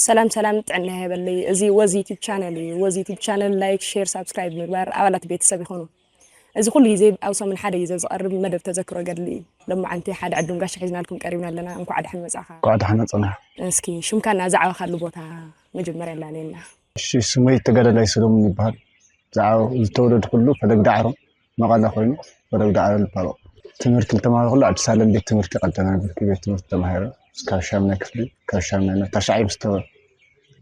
ሰላም ሰላም፣ ጥዕና ይሃበለይ። እዚ ወዚ ዩቲዩብ ቻነል እዩ። ወዚ ዩቲዩብ ቻነል ላይክ፣ ሼር፣ ሳብስክራይብ ምግባር ኣባላት ቤተሰብ ይኹኑ። እዚ ኩሉ ግዜ ኣብ ሰሙን ሓደ ግዜ ዝቐርብ መደብ ተዘክሮ ገድሊ እዩ። ሎማዓንቲ ሓደ ዕዱም ጋሻ ሒዝናልኩም ቀሪብና ኣለና። እንኳዕ ደሓን መጻኻ። እንኳዕ ደሓን መጻና። እስኪ ሽምካና ዝዓበኻሉ ቦታ መጀመርያ ኣላለየና። እሺ፣ ስመይ ተጋዳላይ ሰሎሙን ይበሃል። ዝዓበ-፣ ዝተወለድኩሉ ፈለግ ዳዕሮ መቐለ ኮይኑ፣ ፈለግ ዳዕሮ ዝበሃል። ትምህርቲ ዝተማሃርኩሉ ኣዲስ ኣለም ቤት ትምህርቲ ቀዳማይ ብርኪ ቤት ትምህርቲ ተማሂረ። ካብ ሻምናይ ክፍሊ፣ ካብ ሻምናይ ናብ ታሽዓይ ምስ ተወ-፣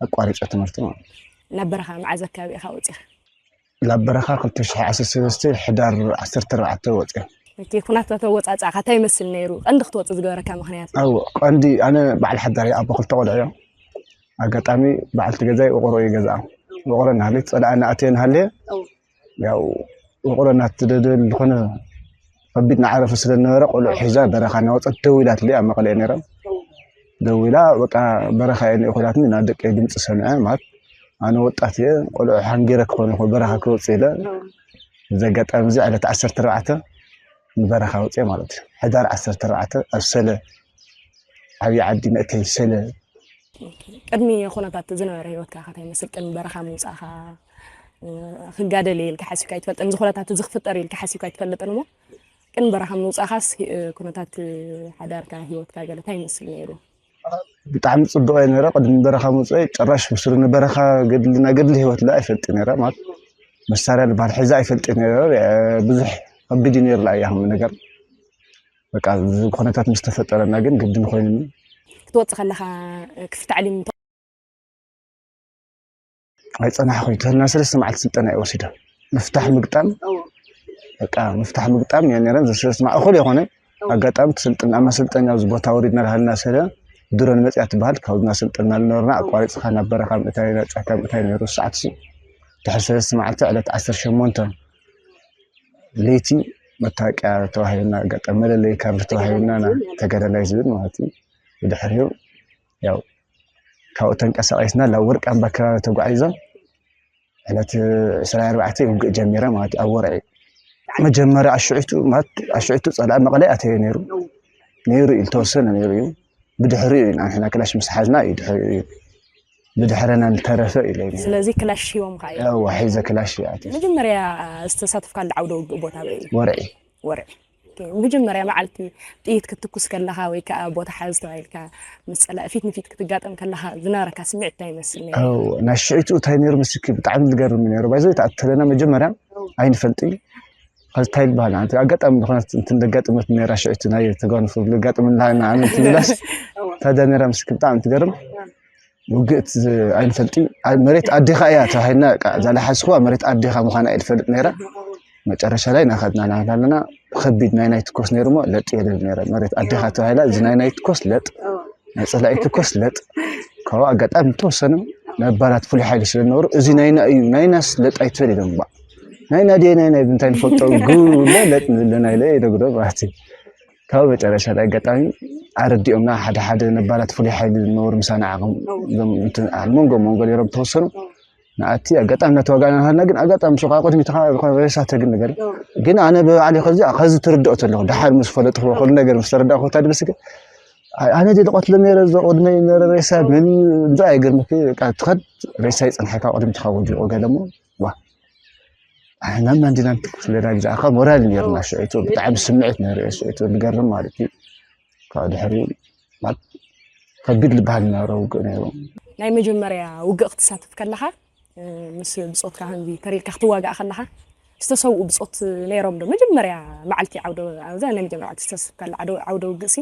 ኣቋሪጸ ትምህርቲ ማለት እዩ። ናብ በረኻ መዓዝ ኣካባቢ ኢኻ ወጺኻ? ናብ በረኻ ክልተ ሽሕ ዓሰርተ ሰለስተ ሕዳር ዓሰርተ ኣርባዕተ ወጺአ። እቲ ኩነታት ኣወጻጽኣኻ እንታይ ይመስል ነይሩ? ቀንዲ ክትወጽእ ዝገበረካ ምኽንያት? ኣዎ፣ ቀንዲ ኣነ በዓል ሓዳር እየ፣ ኣቦ ክልተ ቆልዑ እዮም። ኣጋጣሚ በዓልቲ ገዛይ ውቕሮ እዩ ገዝኣ። ውቕሮ እናሃለየ፣ ጸላእና ኣትየ እናሃለየ፣ ያው ውቕሮ እናተደደል ዝኾነ ከቢድ ናዕረፉ ስለ ዝነበረ፣ ቆልዑ ሒዛ በረኻ እናወጸት ደው ኢላትለይ፣ ኣብ መቐለ እየ ነይረ። ደው ኢላ፣ በቃ በረኻ እየ ኢላትኒ፣ ናብ ደቀይ ድምፂ ሰምዐ፣ ማለት ኣነ ወጣት እየ፣ ቆልዑ ሓንጊረ ክኾኑ ይኽእሉ፣ በረኻ ክወፅእ ኢለ። እዚ ኣጋጣሚ እዚ ዕለት ዓሰርተ ኣርባዕተ ንበረኻ ወፅየ ማለት እዩ። ሕዳር ዓሰርተ ኣርባዕተ ኣብ ሰለ፣ ዓብዪ ዓዲ መእተዊ ሰለ። ቅድሚ ኩነታት ዝነበረ ህይወትካ ከ እንታይ ይመስል? ቅድሚ በረኻ ምውፃእኻ፣ እ፣ ክጋደል እየ ኢልካ ሓሲብካ ኣይትፈልጥን? እዚ ኩነታት እዚ ክፍጠር እዩ ኢልካ ሓሲብካ ኣይትፈልጥን እሞ፣ ቅድሚ በረኻ ምውፃእኻስ፣ እ፣ ኩነታት ሓዳርካ፣ ህይወትካ ገለ እንታይ ይመስል ነይሩ? ብጣዕሚ ጽቡቕ እየ ነይረ። ቅድሚ በረኻ ምውፀይ ጭራሽ ብስሩ ንበረኻ ገድሊ፣ ናይ ገድሊ ህይወት ላ ኣይፈልጥ ነይረ። ማለት መሳርያ ዝበሃል ሒዛ ኣይፈልጥ ነይረ። እ፣ ብዙሕ ከቢድ እዩ ነይሩ ላ እያ ከም ነገር። በቃ፣ እዚ ኩነታት ምስ ተፈጠረና ግን ግድን ኮይኑኒ። ክትወጽእ ከለኻ፣ እ፣ ክፍቲ ዓሊም ኣይጸናሕኹይ፣ ተልና ሰለስተ መዓልቲ ስልጠና እየ ወሲደ። ምፍታሕ ምግጣም፣ እዎ። በቃ፣ ምፍታሕ ምግጣም እየ ነይረ። እዚ ሰለስተ መዓ-፣ እኹል የኾነ። እዎ። ኣጋጣሚ ትስልጥን፣ ኣብ ማሰልጠኛ ኣብዚ ቦታ ወሪድና ሃልና ሰለ፣ ድሮን መጽያ ትበሃል፣ ካብዚ እናሰልጠና ዝነበርና፣ ኣቋሪጽኻ ናብ በረኻ ምእታይ፣ ናብ ጫካ ምእታይ ነይሩ፣ ሰዓት ሲ። ድሕሪ ሰለስተ መዓልቲ፣ ዕለት ዓሰርተ ሸሞንተ ለይቲ፣ መታወቅያ ተዋሂብና፣ ኣጋጣሚ መለለዪ ካርድ ተዋሂብና፣ ና ተጋዳላይ ዝብል ማለት እዩ። ብድሕሪኡ፣ ያው፣ ካብኡ ተንቀሳቒስና ናብ ወርቃምባ ከባቢ ተጓዒዞም። ዕለት ዕስራን ኣርባዕተን ውግእ ጀሚረ ማለት እዩ፣ ኣብ ወርዒ። መጀመርያ ኣሽዒቱ፣ ማለት ኣሽዒቱ ጸላኢ መቐለ ኣተየ ነይሩ። ነይሩ እዩ፣ ዝተወሰነ ነይሩ እዩ። ብድሕሪኡ እዩ፣ ንሕና ክላሽ ምስ ሓዝና እዩ፣ ድሕሪኡ እዩ። ብድሕረና ዝተረፈ እዩ ኢለ ነይሩ። ስለዚ ክላሽ ሂቦምካ እዮም? እወ፣ ሒዘ ክላሽ እየ ኣትየ። መጀመርያ ዝተሳተፍካሉ ዓውደ ውግእ ቦታ ኣበይ እዩ? ወርዒ። ወርዒ። ኦኬ፣ መጀመርያ መዓልቲ ጥይት ክትትኩስ ከለኻ ወይ ከኣ ቦታ ሓዝ ተባሂልካ ምስ ጸላኢ ፊት ንፊት ክትጋጠም ከለኻ ዝነበረካ ስምዒት እንታይ ይመስል ነይሩ? ኣው፣ ናይ ሽዒቱ እንታይ ነይሩ መስልኪ? ብጣዕሚ ዝገርም ነይሩ። ባይዘ ተኣተለና መጀመርያ ኣይንፈልጥን። ከዚ እንታይ ይበሃል? ኣንቲ ኣጋጣሚ ዝኾነት እንትን ደጋጥመት ነይራ ሽዒቱ ናይ ተጓንፎ ዘጋጥመና ኣነ ትብላስ ታዲያ ነይራ መስልኪ ብጣዕሚ ትገርም። ውግእ ት-፣ ኣይንፈልጥን። ኣብ መሬት ኣዴኻ እያ ተባሂልና፣ በቃ፣ እዛ ለሓዝኩዋ መሬት ኣዴኻ ምዃና እየ ዝፈልጥ ነይረ። መጨረሻ ላይ እናኸድና እናኸድና ኣለና። ከቢድ ናይ ናይ ትኮስ ነይሩ እሞ ለጥ የለን ነይረ። መሬት ኣዴኻ ተባሂላ፣ እዚ ናይ ናይ ትኮስ ለጥ፣ ናይ ጸላኢ ትኮስ ለጥ። ካብኡ ኣጋጣሚ ተወሰኑ ነባራት ፍሉይ ሓይሊ ስለ ዝነበሩ፣ እዚ ናይና እዩ፣ ናይናስ ለጥ ኣይትበል ኢሎም፣ ባ። ናይና ድየ፣ ናይ ናይ ብምንታይ ንፈልጦ፣ ጉለ ለጥ ንብለና ኢለ የደግዶ ማለት እዩ። ካብ መጨረሻ ላይ ኣጋጣሚ ኣረዲኦምና፣ ሓደ ሓደ ነባራት ፍሉይ ሓይሊ ዝነበሩ ምሳና ዓቕም፣ እዞም እንትን ኣብ መንጎ መንጎ ነይሮም ተወሰኑ። ንኣቲ ኣጋጣሚ እናተዋጋእና ሃልና፣ ግን ኣጋጣሚ ሱቕ ኣብ ቅድሚትኻ ዝኾነ ሬሳ ተግኒ ነገር። ግን ኣነ ብባዕለይ ከዚ፣ ከዚ ትርድኦ ተለኹ፣ ደሓር ምስ ፈለጥኹዎ፣ ኩሉ ነገር ምስ ተረዳእኹ፣ ወታደር ምስክ-፣ ኣይ፣ ኣነ ድየ ዝቐትሎ ነይረ፣ እዚ ቅድመይ ነይረ ሬሳ፣ ምን፣ እንታይ ኣይገርምክ፣ በቃ፣ ትኸድ፣ ሬሳ ይጸንሐካ፣ ቅድሚትኻ ወዲቑ ገለ እሞ፣ ዋ። ኣሕና መን ዲና ንትኩስ ለና ግዜ ኣኻ ሞራል ነይርና ሽዑ፣ ብጣዕሚ ስምዒት ነይሩ ሽዑ፣ ዝገርም ማለት እዩ። ካብ ድሕሪኡ፣ ማለት፣ ከቢድ ዝበሃል ዝነበረ ውግእ ነይሩ። ናይ መጀመርያ ውግእ ክትሳተፍ ከለኻ፣ እ፣ ምስ ብጾትካ ከምዚ ተር ኢልካ ክትዋጋእ ከለኻ፣ ዝተሰውኡ ብጾት ነይሮም ዶ? መጀመርያ መዓልቲ ዓውደ፣ ኣብዛ ናይ መጀመርያ መዓልቲ ዝተሳተፍካላ ዓውደ፣ ዓውደ ውግእ ሲ፣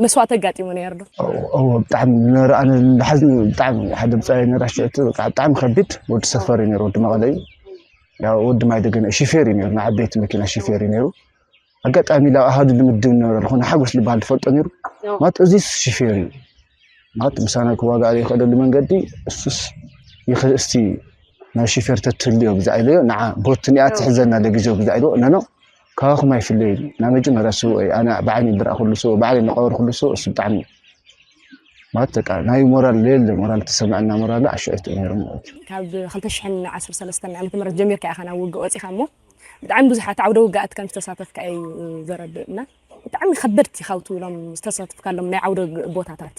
መስዋእቲ ኣጋጢሙ ነይሩ ዶ? እዎ፣ እዎ፣ ብጣዕሚ ነይሩ። ኣነ ዝሓዝኒ ብጣዕሚ ሓደ ብጻይ ነይራ ሽዕቲ፣ በቃ ብጣዕሚ ከቢድ ወዲ ሰፈር እዩ ነይሩ፣ ወዲ መቐለ እዩ። ያው ወዲ ማይ ደገነ ሽፌር እዩ ነይሩ፣ ናይ ዓበይቲ መኪና ሽፌር እዩ ነይሩ። ኣጋጣሚ ላብ ኣሃዱ ልምድብ ነበረ፣ ዝኾነ ሓጎስ ዝበሃል ትፈልጦ ነይሩ። ያው። ማለት እዚ ሽፌር እዩ። ማለት ምሳና ክዋጋእ ዘይኽእለሉ መንገዲ እሱስ ይኽእል፣ እስቲ ናብ ሽፌር ተትህልዮ ብዛ ኢለዮ፣ ንዓ ቦቲ እኒኣ ትሕዘና ለጊዜው ብዛ ኢለዮ፣ ነኖ፣ ካባኹም ኣይፍለይ ኢሉ። ናይ መጀመርያ ስውእ እየ። ኣነ ብዓይኒ ዝረኣኹሉ ስውእ፣ ባዕለይ ዝቐበርኩሉ ስውእ፣ እሱ ብጣዕሚ ማለት በቃ ናይ ሞራል፣ ሌለ ሞራል ተሰምዐና፣ ሞራል ኣሽዑት እዩ ነይሩ ማለት እዩ። ካብ ክልተ ሽሕን ዓሰርተ ሰለስተን ዓመተ ምህረት ጀሚርካ ኢኻ ናብ ውግእ ወጺኻ እሞ፣ ብጣዕሚ ብዙሓት ዓውደ ውግኣት ከም ዝተሳተፍካ እዩ ዘረድእ እና፣ ብጣዕሚ ከበድቲ ካብ ትብሎም ዝተሳተፍካሎም ናይ ዓውደ ውግእ ቦታታት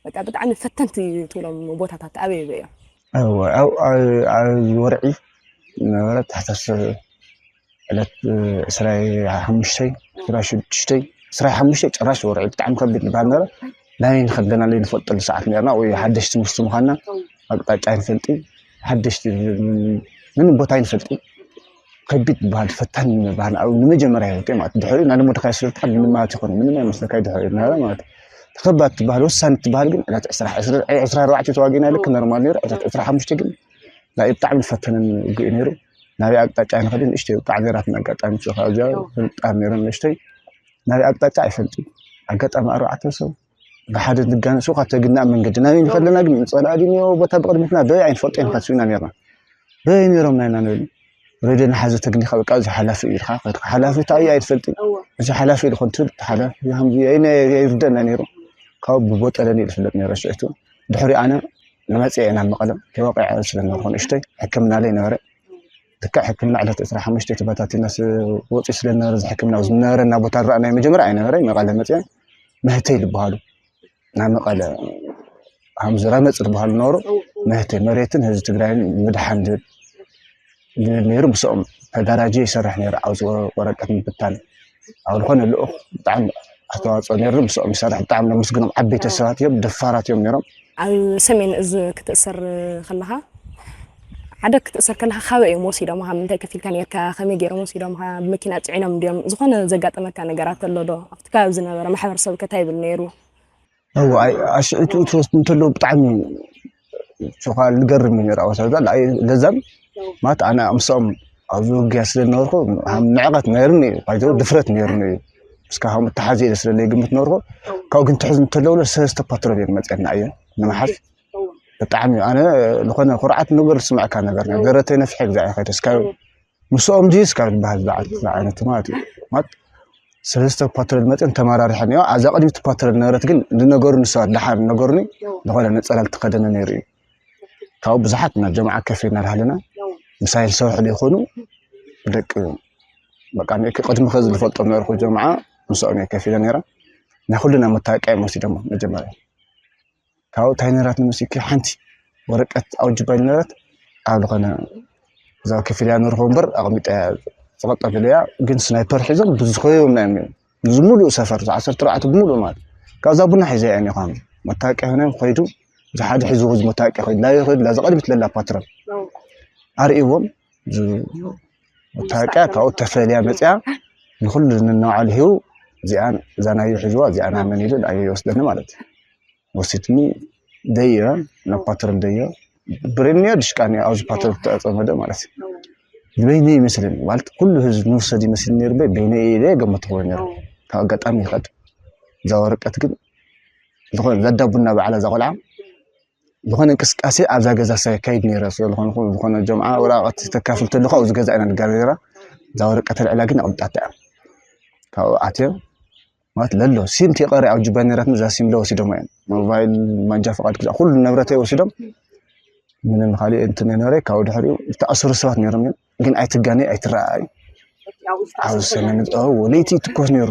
በቃ ብጣዕሚ ፈተንቲ ትብሎም ቦታታት ኣበይ ኣበይ እዮም? ኣብ ወርዒ ነበረ። ታሕሳስ ዕለት ዕስራይ ሓሙሽተይ፣ ዕስራይ ሽዱሽተይ፣ ዕስራይ ሓሙሽተይ ጭራሽ ወርዒ ብጣዕሚ ከቢድ ዝበሃል ነበረ። ናበይ ንኸደና ዘይንፈልጠሉ ሰዓት ነርና፣ ወይ ሓደሽቲ ትምህርቲ ምዃንና ኣቅጣጫ ኣይንፈልጥን። ሓደሽቲ ምንም ቦታ ኣይንፈልጥን። ከቢድ ዝበሃል ፈታኒ ዝበሃል ኣብ ንመጀመርያ ህይወተይ ማለት ድሕሪ ናይ ሞደካይ ስለትካ ምንም ማለት ይኮነ ምንም ኣይመስለካ ድሕሪ ነበረ ማለት ተኸባድ ትበሃል ወሳኒ ትበሃል ግን ዕለት ዕስራ ዕስራ ኣርባዕተ ተዋጊና ልክ ነርማል ነይሩ። ዕለት ዕስራ ሓሙሽተ ግን ናይ ብጣዕሚ ፈተነን ውግእ ነይሩ። ናበይ ኣቅጣጫ ንኸደ ንእሽተይ ብጣዕሚ ራትን ኣጋጣሚ ሱ ካብዚያ ፍልጣን ነይሩ ንእሽተይ ናበይ ኣቅጣጫ ኣይፈልጥን። ኣጋጣሚ ኣርባዕተ ሰብ ብሓደ ንጋነ ሱኻ ተግናእ መንገዲ ናበይ ንኸለና ግን ንፀላእ ድንዮ ቦታ ብቅድሚትና በይ ኣይንፈልጦ ኢና ተስዊና ነርና። በይ ነይሮም ናይና ንብል ሬድዮ ንሓዘ ተግኒኻ በቃ እዚ ሓላፊ እዩ ኢልካ ከድካ ሓላፊ እንታይ እዩ ኣይትፈልጥን። እዚ ሓላፊ ኢሉ ኮን ትብል እቲ ሓላፊ ከምዚ ኣይነ ኣይርደና ነይሩ። ካብ ብቦጠለኒ ኢሉ ዝፍለጥ ነይረ ሽዕቱ ድሕሪ ኣነ ንመፅአ ናብ መቐለ ተወቂዐ ስለነበርኩ ንእሽተይ ሕክምና ለይ ነበረ። ልክዕ ሕክምና ዕለት ዕስራ ሓሙሽተ ተበታቲና ወፂኡ ስለነበረ እዚ ሕክምና ዝነበረና ቦታ ዝረኣናዮ መጀመርያ ኣይነበረ መቐለ መፅአ ምህተይ ዝበሃሉ ናብ መቐለ ሃምዚ ረመፅ ዝበሃሉ ነበሩ። ምህተይ መሬትን ህዝቢ ትግራይን ምድሓን ዝብል ነይሩ። ምስኦም ተደራጅየ ይሰርሕ ነይረ ኣብዚ ወረቀት ምብታን ኣብ ዝኾነ ልኡኽ ብጣዕሚ ኣስተዋፅኦ ነይሩ። ምስኦም ይሰርሕ ብጣዕሚ ነመስግኖም። ዓበይቲ ሰባት እዮም፣ ደፋራት እዮም ነይሮም። ኣብ ሰሜን እዝ ክትእሰር ከለኻ ሓደ ክትእሰር ከለኻ ካበይ እዮም ወሲዶምኻ? ምንታይ ከፊልካ ነርካ? ከመይ ገይሮም ወሲዶምኻ? ብመኪና ፅዒኖም ድዮም? ዝኾነ ዘጋጠመካ ነገራት ኣሎ ዶ? ኣብቲ ከባቢ ዝነበረ ማሕበረሰብ ከ እንታይ ይብል ነይሩ? እዎ ኣይ ኣሽዕቱ ትወስድ እንተሎ ብጣዕሚ ሱኻ ልገርም እዩ ነይሩ ኣወሳዳ ለዛም ማለት ኣነ ምስኦም ኣብዚ ውግያ ስለ ዝነበርኩ ንዕቐት ነይሩኒ እዩ ድፍረት ነይሩኒ እዩ እስካ ከም እተሓዚ ኢለ ስለ ዘይግምት ነበርኩ። ካብኡ ግን ትሕዝ እንተለውሎ ሰለስተ ፓትሮል እየን መፅአና እየን ንምሓዝ ብጣዕሚ ኣነ ዝኾነ ኩርዓት ነገር ዝስምዐካ ነገር እዩ። ደረተይ ነፊሐ ግዛዕ ይኸይደ እስካብ ምስኦም ድዩ እስካብ ዝበሃል ዝዓት ዓይነት ማለት እዩ። ማለት ሰለስተ ፓትሮል መፅን ተመራሪሐን እዮ። ኣብዛ ቅድሚት ፓትሮል ነበረት ግን ዝነገሩኒ ሰባት ደሓር ዝነገሩኒ ዝኾነ ነፀላ ዝተኸደነ ነይሩ እዩ። ካብኡ ብዙሓት እና ጀምዓ ከፍ እናልሃለና ምሳይ ዝሰርሑ ዘይኮኑ ደቂ በቃ ቅድሚ ከዚ ዝፈልጦም ነበርኩ ጀምዓ ምስኦም እየ ከፍ ኢለ ነይረ። ናይ ኩልና መታወቂያ እዮም ወሲዶሞ መጀመርያ ካብኡ እንታይ ነራት ንመስኪ ሓንቲ ወረቀት ኣውጅባ ነራት ኣብ ዝኾነ እዛ ከፊልያ ንርኸው እምበር ኣቕሚጠ ዝቐጠሉ እያ ግን ስናይፐር ሒዞም ብዝኸዮም ናይ ዝሙሉእ ሰፈር ዓሰርተ ኣርባዕተ ብሙሉእ ማለት ካብዛ ቡና ሒዘ እያ ኒኳም መታወቂያ ሆነ ኮይዱ ዝሓደ ሒዙ ዝ መታወቂያ ኮይዱ ላበይ ኮይዱ ላዚ ቀድሚት ለላ ፓትሮል ኣርእዎም መታወቂያ ካብኡ ተፈልያ መፅያ ንኩሉ ንናባዕሉ ሂቡ እዚኣን እዛ ናዩ ሒዝዋ እዚኣ ናይ መን ኢሉ ንኣየ ይወስደኒ ማለት እዩ። ወሲድኒ ደይበ ናብ ፓትሮል ደይበ ብሬን እኒኦ ድሽቃ እኒኦ ኣብዚ ፓትሮል ተጠመደ ማለት እዩ። ንበይነይ ይመስለኒ ማለት ኩሉ ህዝቢ ንውሰድ ይመስል ነይሩ በይ በይነይ ኢለ ገመትክዎ ነይሩ ካብ ኣጋጣሚ ይኸድ እዛ ወረቀት ግን ዝኾነ ዘዳ ቡና በዓላ እዛ ቆልዓ ዝኾነ እንቅስቃሴ ኣብዛ ገዛ ሳይካይድ ነይረ ስለዝኾንኩ ዝኾነ ጀምዓ ወረቀት ተካፍል ተለኹ ኣብዚ ገዛ ኢና ንጋር ነይራ እዛ ወረቀት ኣልዕላ ግን ኣቕምጣታ እያ ካብኡ ኣትዮም ማለት ለሎ ሲም ተይቀሪ ኣብ ጅባ ነይራትና እዛ ሲም ለ ወሲዶማ እዮም ሞባይል ማንጃ ፍቃድ ክዛ ኩሉ ንብረተይ ወሲዶም ምንም ካሊእ እንትን ነበረ ካብኡ ድሕሪኡ ዝተኣሰሩ ሰባት ነይሮም እዮም ግን ኣይትጋነይ ኣይትረኣዩ ኣብ ሰሜን ለይቲ ይትኮስ ነይሩ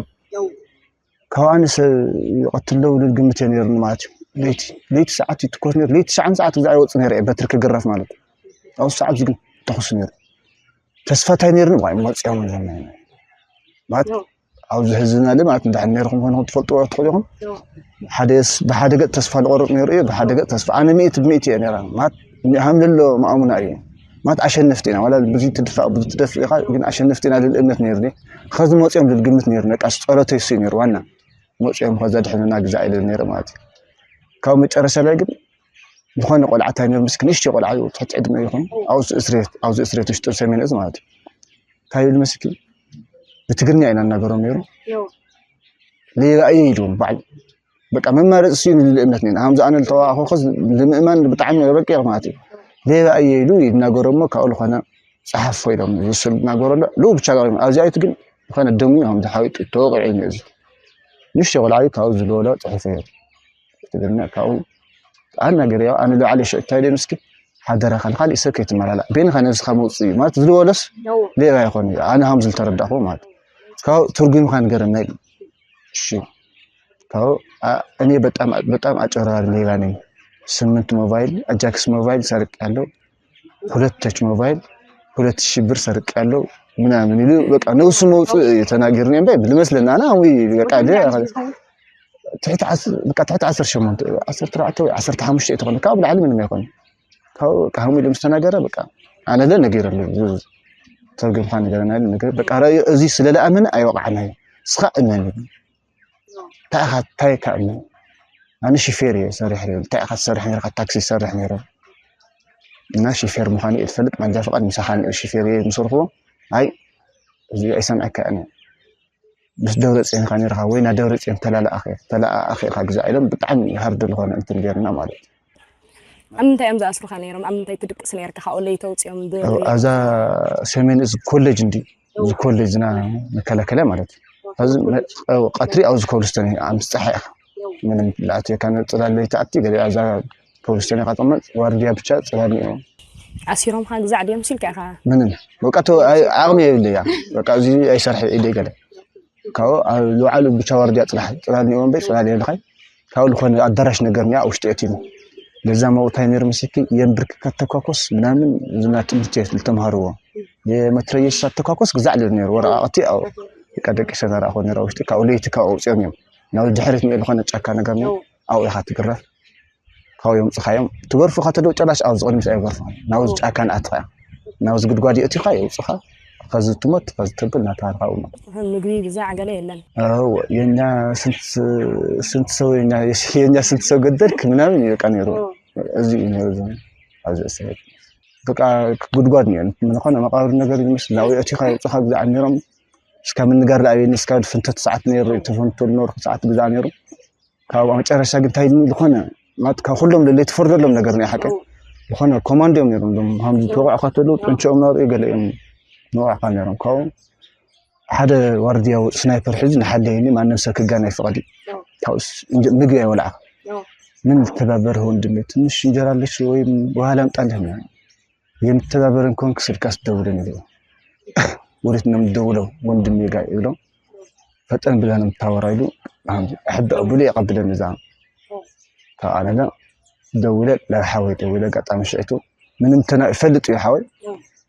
ካብ ኣነ ሰብ ይቐትለው ልል ግምት እየ ነይሩኒ ማለት እዩ ለይቲ ለይቲ ሰዓት ይትኮስ ነይሩ ለይቲ ትሽዓን ሰዓት እዛ ይወፅእ ነይረ እየ በትሪ ክግረፍ ማለት እዩ ኣብዚ ሰዓት ግን ተኹስ ነይሩ ተስፋ እንታይ ነይርኒ ዋይ መፅኦም ማለት ኣብዚ ህዝብና ለ ማለት እንድሕር ነይርኩም ኮይንኩም ትፈልጥዎ ትኽእሉ ኢኹም ሓደ ብሓደ ገፅ ተስፋ ዝቆርጥ ነይሩ እዩ ብሓደ ገፅ ተስፋ ኣነ ሚእቲ ብሚእቲ እየ ነራ ማለት ሃም ለሎ ማእሙና እዩ ማለት ኣሸነፍቲ ኢና ዋላ ብዙ ትድፋእ ብዙ ትደፍእ ኢኻ ግን ኣሸነፍቲ ኢና ልል እምነት ነይሩኒ ኸዚ መፅኦም ልል ግምት ነይሩ ነቃስ ፀሎተይ እሱ እዩ ነይሩ ዋና መፅኦም ኸዚ ኣድሕኑና ግዛእ ኢለ ነይረ ማለት እዩ ካብ መጨረሻ ላይ ግን ዝኾነ ቆልዓ እንታይ ነይሩ ምስ ንእሽተይ ቆልዓ እዩ ትሕቲ ዕድመ ይኹን ኣብዚ እስሬት ኣብዚ እስሬት ውሽጢ ሰሜን እዝ ማለት እዩ እንታይ ይብል መስኪ ብትግርኛ ኢና እናገሮም ነይሩ ሌባ እየ ኢሉ ባዕሉ በቃ መማረፂ ስዩ ንልል እምነት ነይና ከምዚ ኣነ ዝተዋእኹ ኸስ ንምእማን ብጣዕሚ ረቂቕ ማለት እዩ ሌባ እየ ኢሉ ይናገሮ እሞ ካብኡ ዝኾነ ፀሓፍ ኮይኖም ዝስል እናገሮ ኣሎ ልኡ ብቻ ጋር ኣብዚ ኣይቱ ግን ዝኾነ ደሙ ከም ዝሓዊጡ ተወቂዑ እዩ እዚ ንእሽተይ ቆልዓ እዩ ካብኡ ዝልወሎ ፅሑፍ እዩ ትግርኛ ካብኡ ኣነ ነገር ያው ኣነ ልዓሊ ሽዕታይ ደምስኪ ሓደራኻ ንኻሊእ ሰብ ከይትመላላእ ቤንኻ ነብስኻ መውፅእ እዩ ማለት ዝልወለስ ሌባ ይኾን እዩ ኣነ ሃም ዝተረዳኹ ማለት ካብ ትርጉምካ ንገረና ኢሉ እሺ ካብ እኔ በጣም በጣም አጭበርባሪ ሌባ ነኝ። ስምንት ሞባይል አጃክስ ሞባይል ሰርቅ ያለው፣ ሁለት ተች ሞባይል ሁለት ሺህ ብር ሰርቅ ያለው ምናምን ኢሉ በቃ ነብሱ መውፅእ ተናገርኒ እምበር ብልመስለና ኣና ወይ በቃ ትሕቲ ዓሰርተ ሸሞንተ ዓሰርተ ኣርባዕተ ወይ ዓሰርተ ሓሙሽተ እዩ ተኾነ ካብ ላዕሊ ምንም ኣይኮነ። ካብ ከሃሙ ኢሉ ምስ ተናገረ በቃ ኣነ ለ ነገር ኣሎ ተርገምካ ነገር ናይ ነገር በቃ እዚ ስለ ለኣመነ ኣይወቃዕናይ። እስኻ እመን እንታይ ኢኻ እንታይ ኢኻ እመን ኣነ ሽፌር እየ ሰርሕ እንታይ ኢኻ ትሰርሕ ነርካ ታክሲ ይሰርሕ ነይረ እና ሽፌር ምዃኑ እየ ትፈልጥ መንጃ ፍቃድ ምሳኻ ሽፌር እየ ዝሰርኽዎ። ኣይ እዚ ኣይሰምዐካ እነ ምስ ደብረፅዮን ኢኻ ነርካ ወይ ናብ ደብረፅዮን ተላላኣኺ ተላኣኣኺ ኢኻ ግዛዕ ኢሎም ብጣዕሚ ሃርድ ዝኾነ እንትን ገይርና ማለት እዩ። ኣብ ምንታይ እዮም ዝኣስሩኻ ነይሮም? ኣብ ምንታይ ትድቅስ ነርካ? ካብኡ ለይቲ ኣውፂኦም ብ ኣብዛ ሰሜን እዚ ኮሌጅ እንዲ እዚ ኮሌጅ ና መከላከልያ ማለት እዩ። ኣብዚ መ- ቀትሪ ኣብዚ ኮብልስቶን እዩ ምስ ፀሓይ ኢኻ ምንም ላእትየካ ጽላል ለይቲ ኣቲ ገለ ኣብዛ ኮብልስቶን ኢኻ ትቕመጥ ዋርድያ ብቻ ጽላል እዮም። ኣሲሮምኻ ግዛዕ ድዮም ሲልካ ኢኻ? ምንም በቃ ተ- ኣይ- ዓቕሚ የብለያ በቃ እዚ ኣይሰርሐ ኢደ ገለ ካብኡ ኣብ ዝወዓሉ ብቻ ዋርድያ ፅራሕ ፅላል ኒኦ እምበር ፅላል የብልኻይ። ካብኡ ዝኾነ ኣዳራሽ ነገር ኒኣ ውሽጢ እቲ ለዛ መውታይ ነይሩ ምስኪ የንብርክካ ተኳኮስ ምናምን ዝና ትምህርቲ ዝተምሃርዎ የመትረየስ ኣተኳኮስ ግዛዕ ልብል ነይሩ ወረቃቅቲ ኣብ በቃ ደቂ ሰነራ ኣኾ ነራ ውሽጢ ካብኡ ለይቲ ካብኡ ኣውፅኦም እዮም ናብ ድሕሪት ኒኦ ዝኾነ ጫካ ነገር ኒኦ ኣብኡ ኢኻ ትግረፍ። ካብኡ የምፅኻዮም ትገርፉኻ ተደው ጨራሽ ኣብዚ ቅድሚት ኣይገርፉኻ ናብዚ ጫካ ንኣትኻ ናብዚ ጉድጓድ የእትዩኻ የውፅኻ። ከዚ ትሞት ከዚ ተብል እናተባልካ ኣብኡ ማለት እህ፣ ምግቢ ግዛዕ ገለ የለን። እዎ የኛ ስንት ስንት ሰው የኛ የኛ ስንት ሰው ገደልክ ምናምን እዩ በቃ ነይሩ። እዚ እዩ ነይሩ ዘመን ኣብዚ እስር ቤት በቃ ጉድጓድ ነይሩ ዝኾነ መቃብር ነገር ይመስል ናብኡ የእትዩኻ የውፅኻ ግዛዕ ነይሮም። እስካ ምንጋር ላዕቤኒ እስካ ፍንተት ሰዓት ነይሩ ተፈንቶ ዝነበርኩ ሰዓት ግዛዕ ነይሩ። ካብ መጨረሻ ግን እንታይ ኢሉኒ ዝኾነ ማለት ካብ ኩሎም ለለ ትፈርደሎም ነገር ናይ ሓቂ ዝኾነ ኮማንዶ እዮም ነይሮም ዞም ሃምዚ ተወቃዕካ ተለዉ ጥንቸኦም ናርኡ ገለ እዮም ንወቃዕካ ነይሮም ካብኡ ሓደ ዋርድያ ስናይፐር ሒዙ ንሓለይኒ ማንም ሰብ ክጋን ኣይፈቐድ እዩ ካብኡስ እንጀ- ምግቢ ኣይወላዕካ ምን ልተባበር ወንድሜ ትንሽ እንጀራ ኣለሽ ወይ በኋላ ምጣልህ ነው የምተባበረን ከሆንክ ስልክ አስደውልን ይለው ወዴት ነው የምትደውለው ወንድሜ ጋር ይብለው ፈጠን ብለህ ነው የምታወራው ይሉ ሕብዕ ብሉ የቐብለን እዛ ተቃለለ ደውለ ለሓወይ ደውለ ኣጋጣሚ ሽዕቱ ምንም ተና- ይፈልጥ እዩ ሓወይ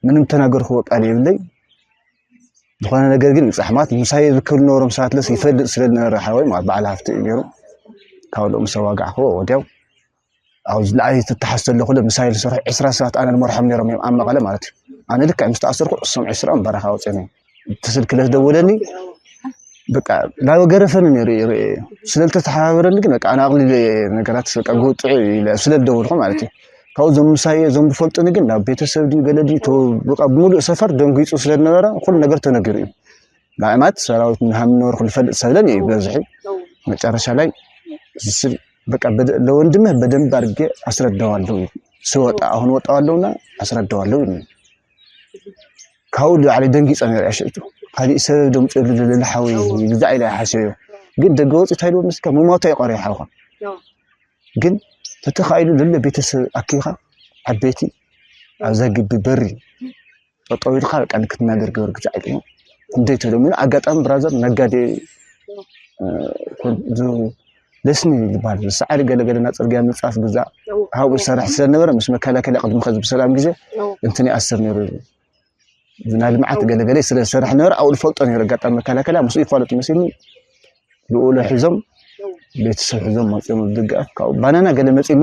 ምንም ተናገርክዎ ቃል የብለይ ዝኾነ ነገር ግን ይብፃሕ ማለት ምሳይ ዝክል ነበሮም ሰዓት ለስ ይፈልጥ ስለ ዝነበረ ሓወይ ማለት በዓል ሃፍቲ እዩ ነይሩ ካብ ልኦም ሰዋጋዕክዎ ወዲያው ኣብዚ ላዕሊ ትተሓዝ ተሎ ኩለ ምሳይ ዝሰርሑ ዕስራ ሰባት ኣነ ዝመርሖም ነይሮም እዮም ኣብ መቐለ ማለት እዩ ኣነ ልክዕ ምስ ተኣሰርኩ እሶም ዕስራ እዮም በረኻ ወፅኦም እዮም እቲ ስልኪ ለዝደወለኒ በቃ ላበ ገረፈኒ ነይሩ እዩ ርእየ ስለ ዝተተሓባበረኒ ግን በቃ ኣነ ኣቕሊለ እየ ነገራት በቃ ግውጥዑ ኢለ ስለ ዝደወልኩ ማለት እዩ ካብኡ ዞም ምሳይ እዞም ዝፈልጡኒ ግን ናብ ቤተሰብ ድዩ ገለ ድዩ ተ- በቃ ብምሉእ ሰፈር ደንጊፁ ስለ ዝነበረ ኩሉ ነገር ተነጊሩ እዩ ንኣእማት ሰራዊት ንሃም ነበርኩ ዝፈልጥ ሰብለን እዩ ብበዝሒ መጨረሻ ላይ ዝስል በቃ በደ- ለወንድምህ በደንብ አድርጌ አስረዳዋለሁ ይል ስወጣ አሁን ወጣዋለሁና አስረዳዋለሁ ይል ካብኡ ልዓሊ ደንጊፀ ነር ያሸጡ ካሊእ ሰበብ ደምፅሉ ልልሓዊ ግዛዕ ኢለ ሓስዮ ግን ደገ ወፂ ታይልዎ ምስካ ምሞቱ ኣይቆረ ሓውካ ግን ተተኻኢሉ ልለ ቤተሰብ ኣኪብካ ዓበይቲ ኣብዛ ግቢ በሪ ጠጠው ኢልካ በቃ ንክትናገር ግበር ግዛዕ ኢሉ እንዴት ተደሚኑ ኣጋጣሚ ብራዘር ነጋዴ ለስኒ ይባል ሰዓሪ ገለገለና ፅርግያ ምንፃፍ ግዛዕ ካብኡ ዝሰርሕ ስለነበረ ምስ መከላከልያ ቅድሚ ከዚ ብሰላም ግዜ እንትን ይኣስር ነይሩ ናይ ልምዓት ገለገለ ስለ ዝሰርሕ ነበረ ኣብኡ ዝፈልጦ ነይሩ ኣጋጣሚ መከላከልያ ምስኡ ይፋለጥ መሲልኒ ብኡሎ ሒዞም ቤተሰብ ሒዞም መፅኦም ዝድግኣፍ ካብኡ ባናና ገለ መፂኒ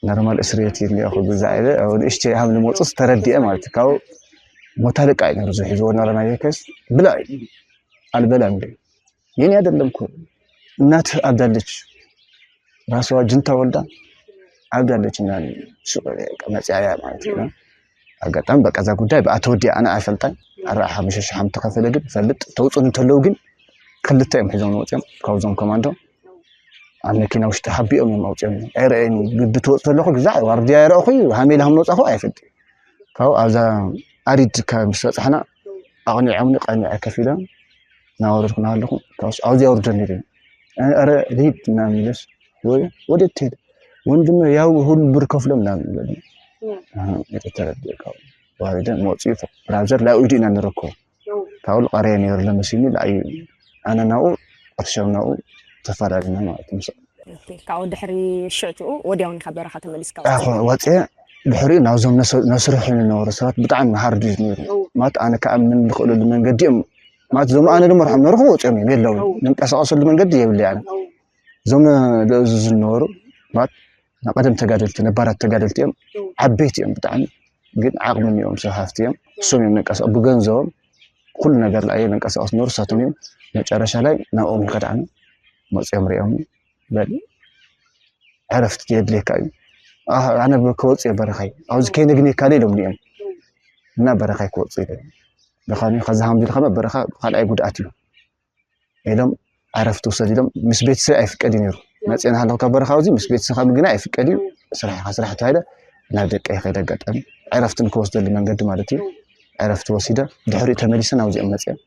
ኖርማል እስርየት ይለኹ ብዛ ኢለ ንእሽተ ሃም ዝመፁስ ተረዲአ ማለት ካብኡ ሞታ ደቃ እዩ ነሩ ዝሒዝዎ ነረ ናይ ከስ ብላ እዩ አልበላም ግን የኔ አይደለም እኮ እናት አብዳለች ራሷ ጅንታ ወልዳ አብዳለች እና ሱቅ መፅያ ማለት ነው አጋጣሚ በቃ እዛ ጉዳይ ብኣተወዲ ኣነ ኣይፈልጣን ኣርዓ ሓሙሽተ ሺሕ ሓምተ ከፈለ ግን ፈልጥ ተውፅኡ እንተለዉ ግን ክልተ እዮም ሒዞም ወፅኦም ካብዞም ኮማንዶ ኣብ መኪና ውሽጢ ሓቢኦም እዮም ኣውፅኦም ኣይረአየኒ ግቢ ትወፅ ተለኹ ግዛ ዋርድያ ይረእኹ ሃሜላ ከም መፃኹ ኣይፈልጥ ካብኡ ኣብዛ ኣሪድ ካብ ምስ በፃሕና ኣቕኒዖምኒ ቀኒዐ ከፊሎም እናወረድኩ እናሃለኹ ካብዚ ኣውርደኒ ኢሉ ኧረ ልሂድ ምናምን ኢለስ ወዴት ትሄድ ወንድም ያው ሁሉ ብር ከፍሎ ምናምን ይበል ተረዲእካ ወሪደ መፅኡ ብራዘር ላኡ ኢዱ ኢና ንረክቦ ካብኡ ልቐረየ ነይሩ ለመሲኒ ላዩ ኣነ ናኡ ቅርሾም ናኡ ተፈላለና ማለት እዩ። ካብኡ ድሕሪ ሽዕትኡ ወዲያውን ካብ በረኻ ተመሊስካ ወፅአ። ድሕሪኡ ናብዞም ነስርሑ ዝነበሩ ሰባት ብጣዕሚ ሃርድ እዩ ነይሩ። ማለት ኣነ ክኣምን ዝኽእለሉ መንገዲ እዮም። ማለት እዞም ኣነ ዝመርሖም ነሩ ክወፅኦም እዮም የለውን። ንንቀሳቀሰሉ መንገዲ የብለ። ኣነ እዞም ዝእዝዙ ዝነበሩ ማለት ናይ ቀደም ተጋደልቲ፣ ነባራት ተጋደልቲ እዮም። ዓበይቲ እዮም ብጣዕሚ፣ ግን ዓቕሚ እኒኦም፣ ሰብ ሃፍቲ እዮም። እሶም እዮም ነንቀሳቀሱ ብገንዘቦም ኩሉ ነገር ላይ ነንቀሳቀሱ ነበሩ። እሳቶም እዮም መጨረሻ ላይ ናብኦም ይኸዳዕኑ መፅኦም ሪኦም በል ዕረፍቲ የድልየካ እዩ። ኣነ ክወፅእ በረኻይ ኣብዚ ከይነግንየካ ኢሎም እዮም እና በረኻይ ክወፅእ ኢለ ብኻኒ ከዚ ሃምዚ ከመ በረኻ ካልኣይ ጉድኣት እዩ ኢሎም ዕረፍቲ ውሰድ ኢሎም ምስ ቤተሰብ ኣይፍቀድ እዩ ነይሩ። መፅና ኣለኹ ካብ በረኻ ኣብዚ ምስ ቤተሰብ ካብ ምግና ኣይፍቀድ እዩ። ስራሕኻ ስራሕ ተባሂለ ናብ ደቀ ይኸይድ ኣጋጣሚ ዕረፍቲ ንክወስደሉ መንገዲ ማለት እዩ። ዕረፍቲ ወሲደ ድሕሪኡ ተመሊሰ ናብዚኦም መፅኦም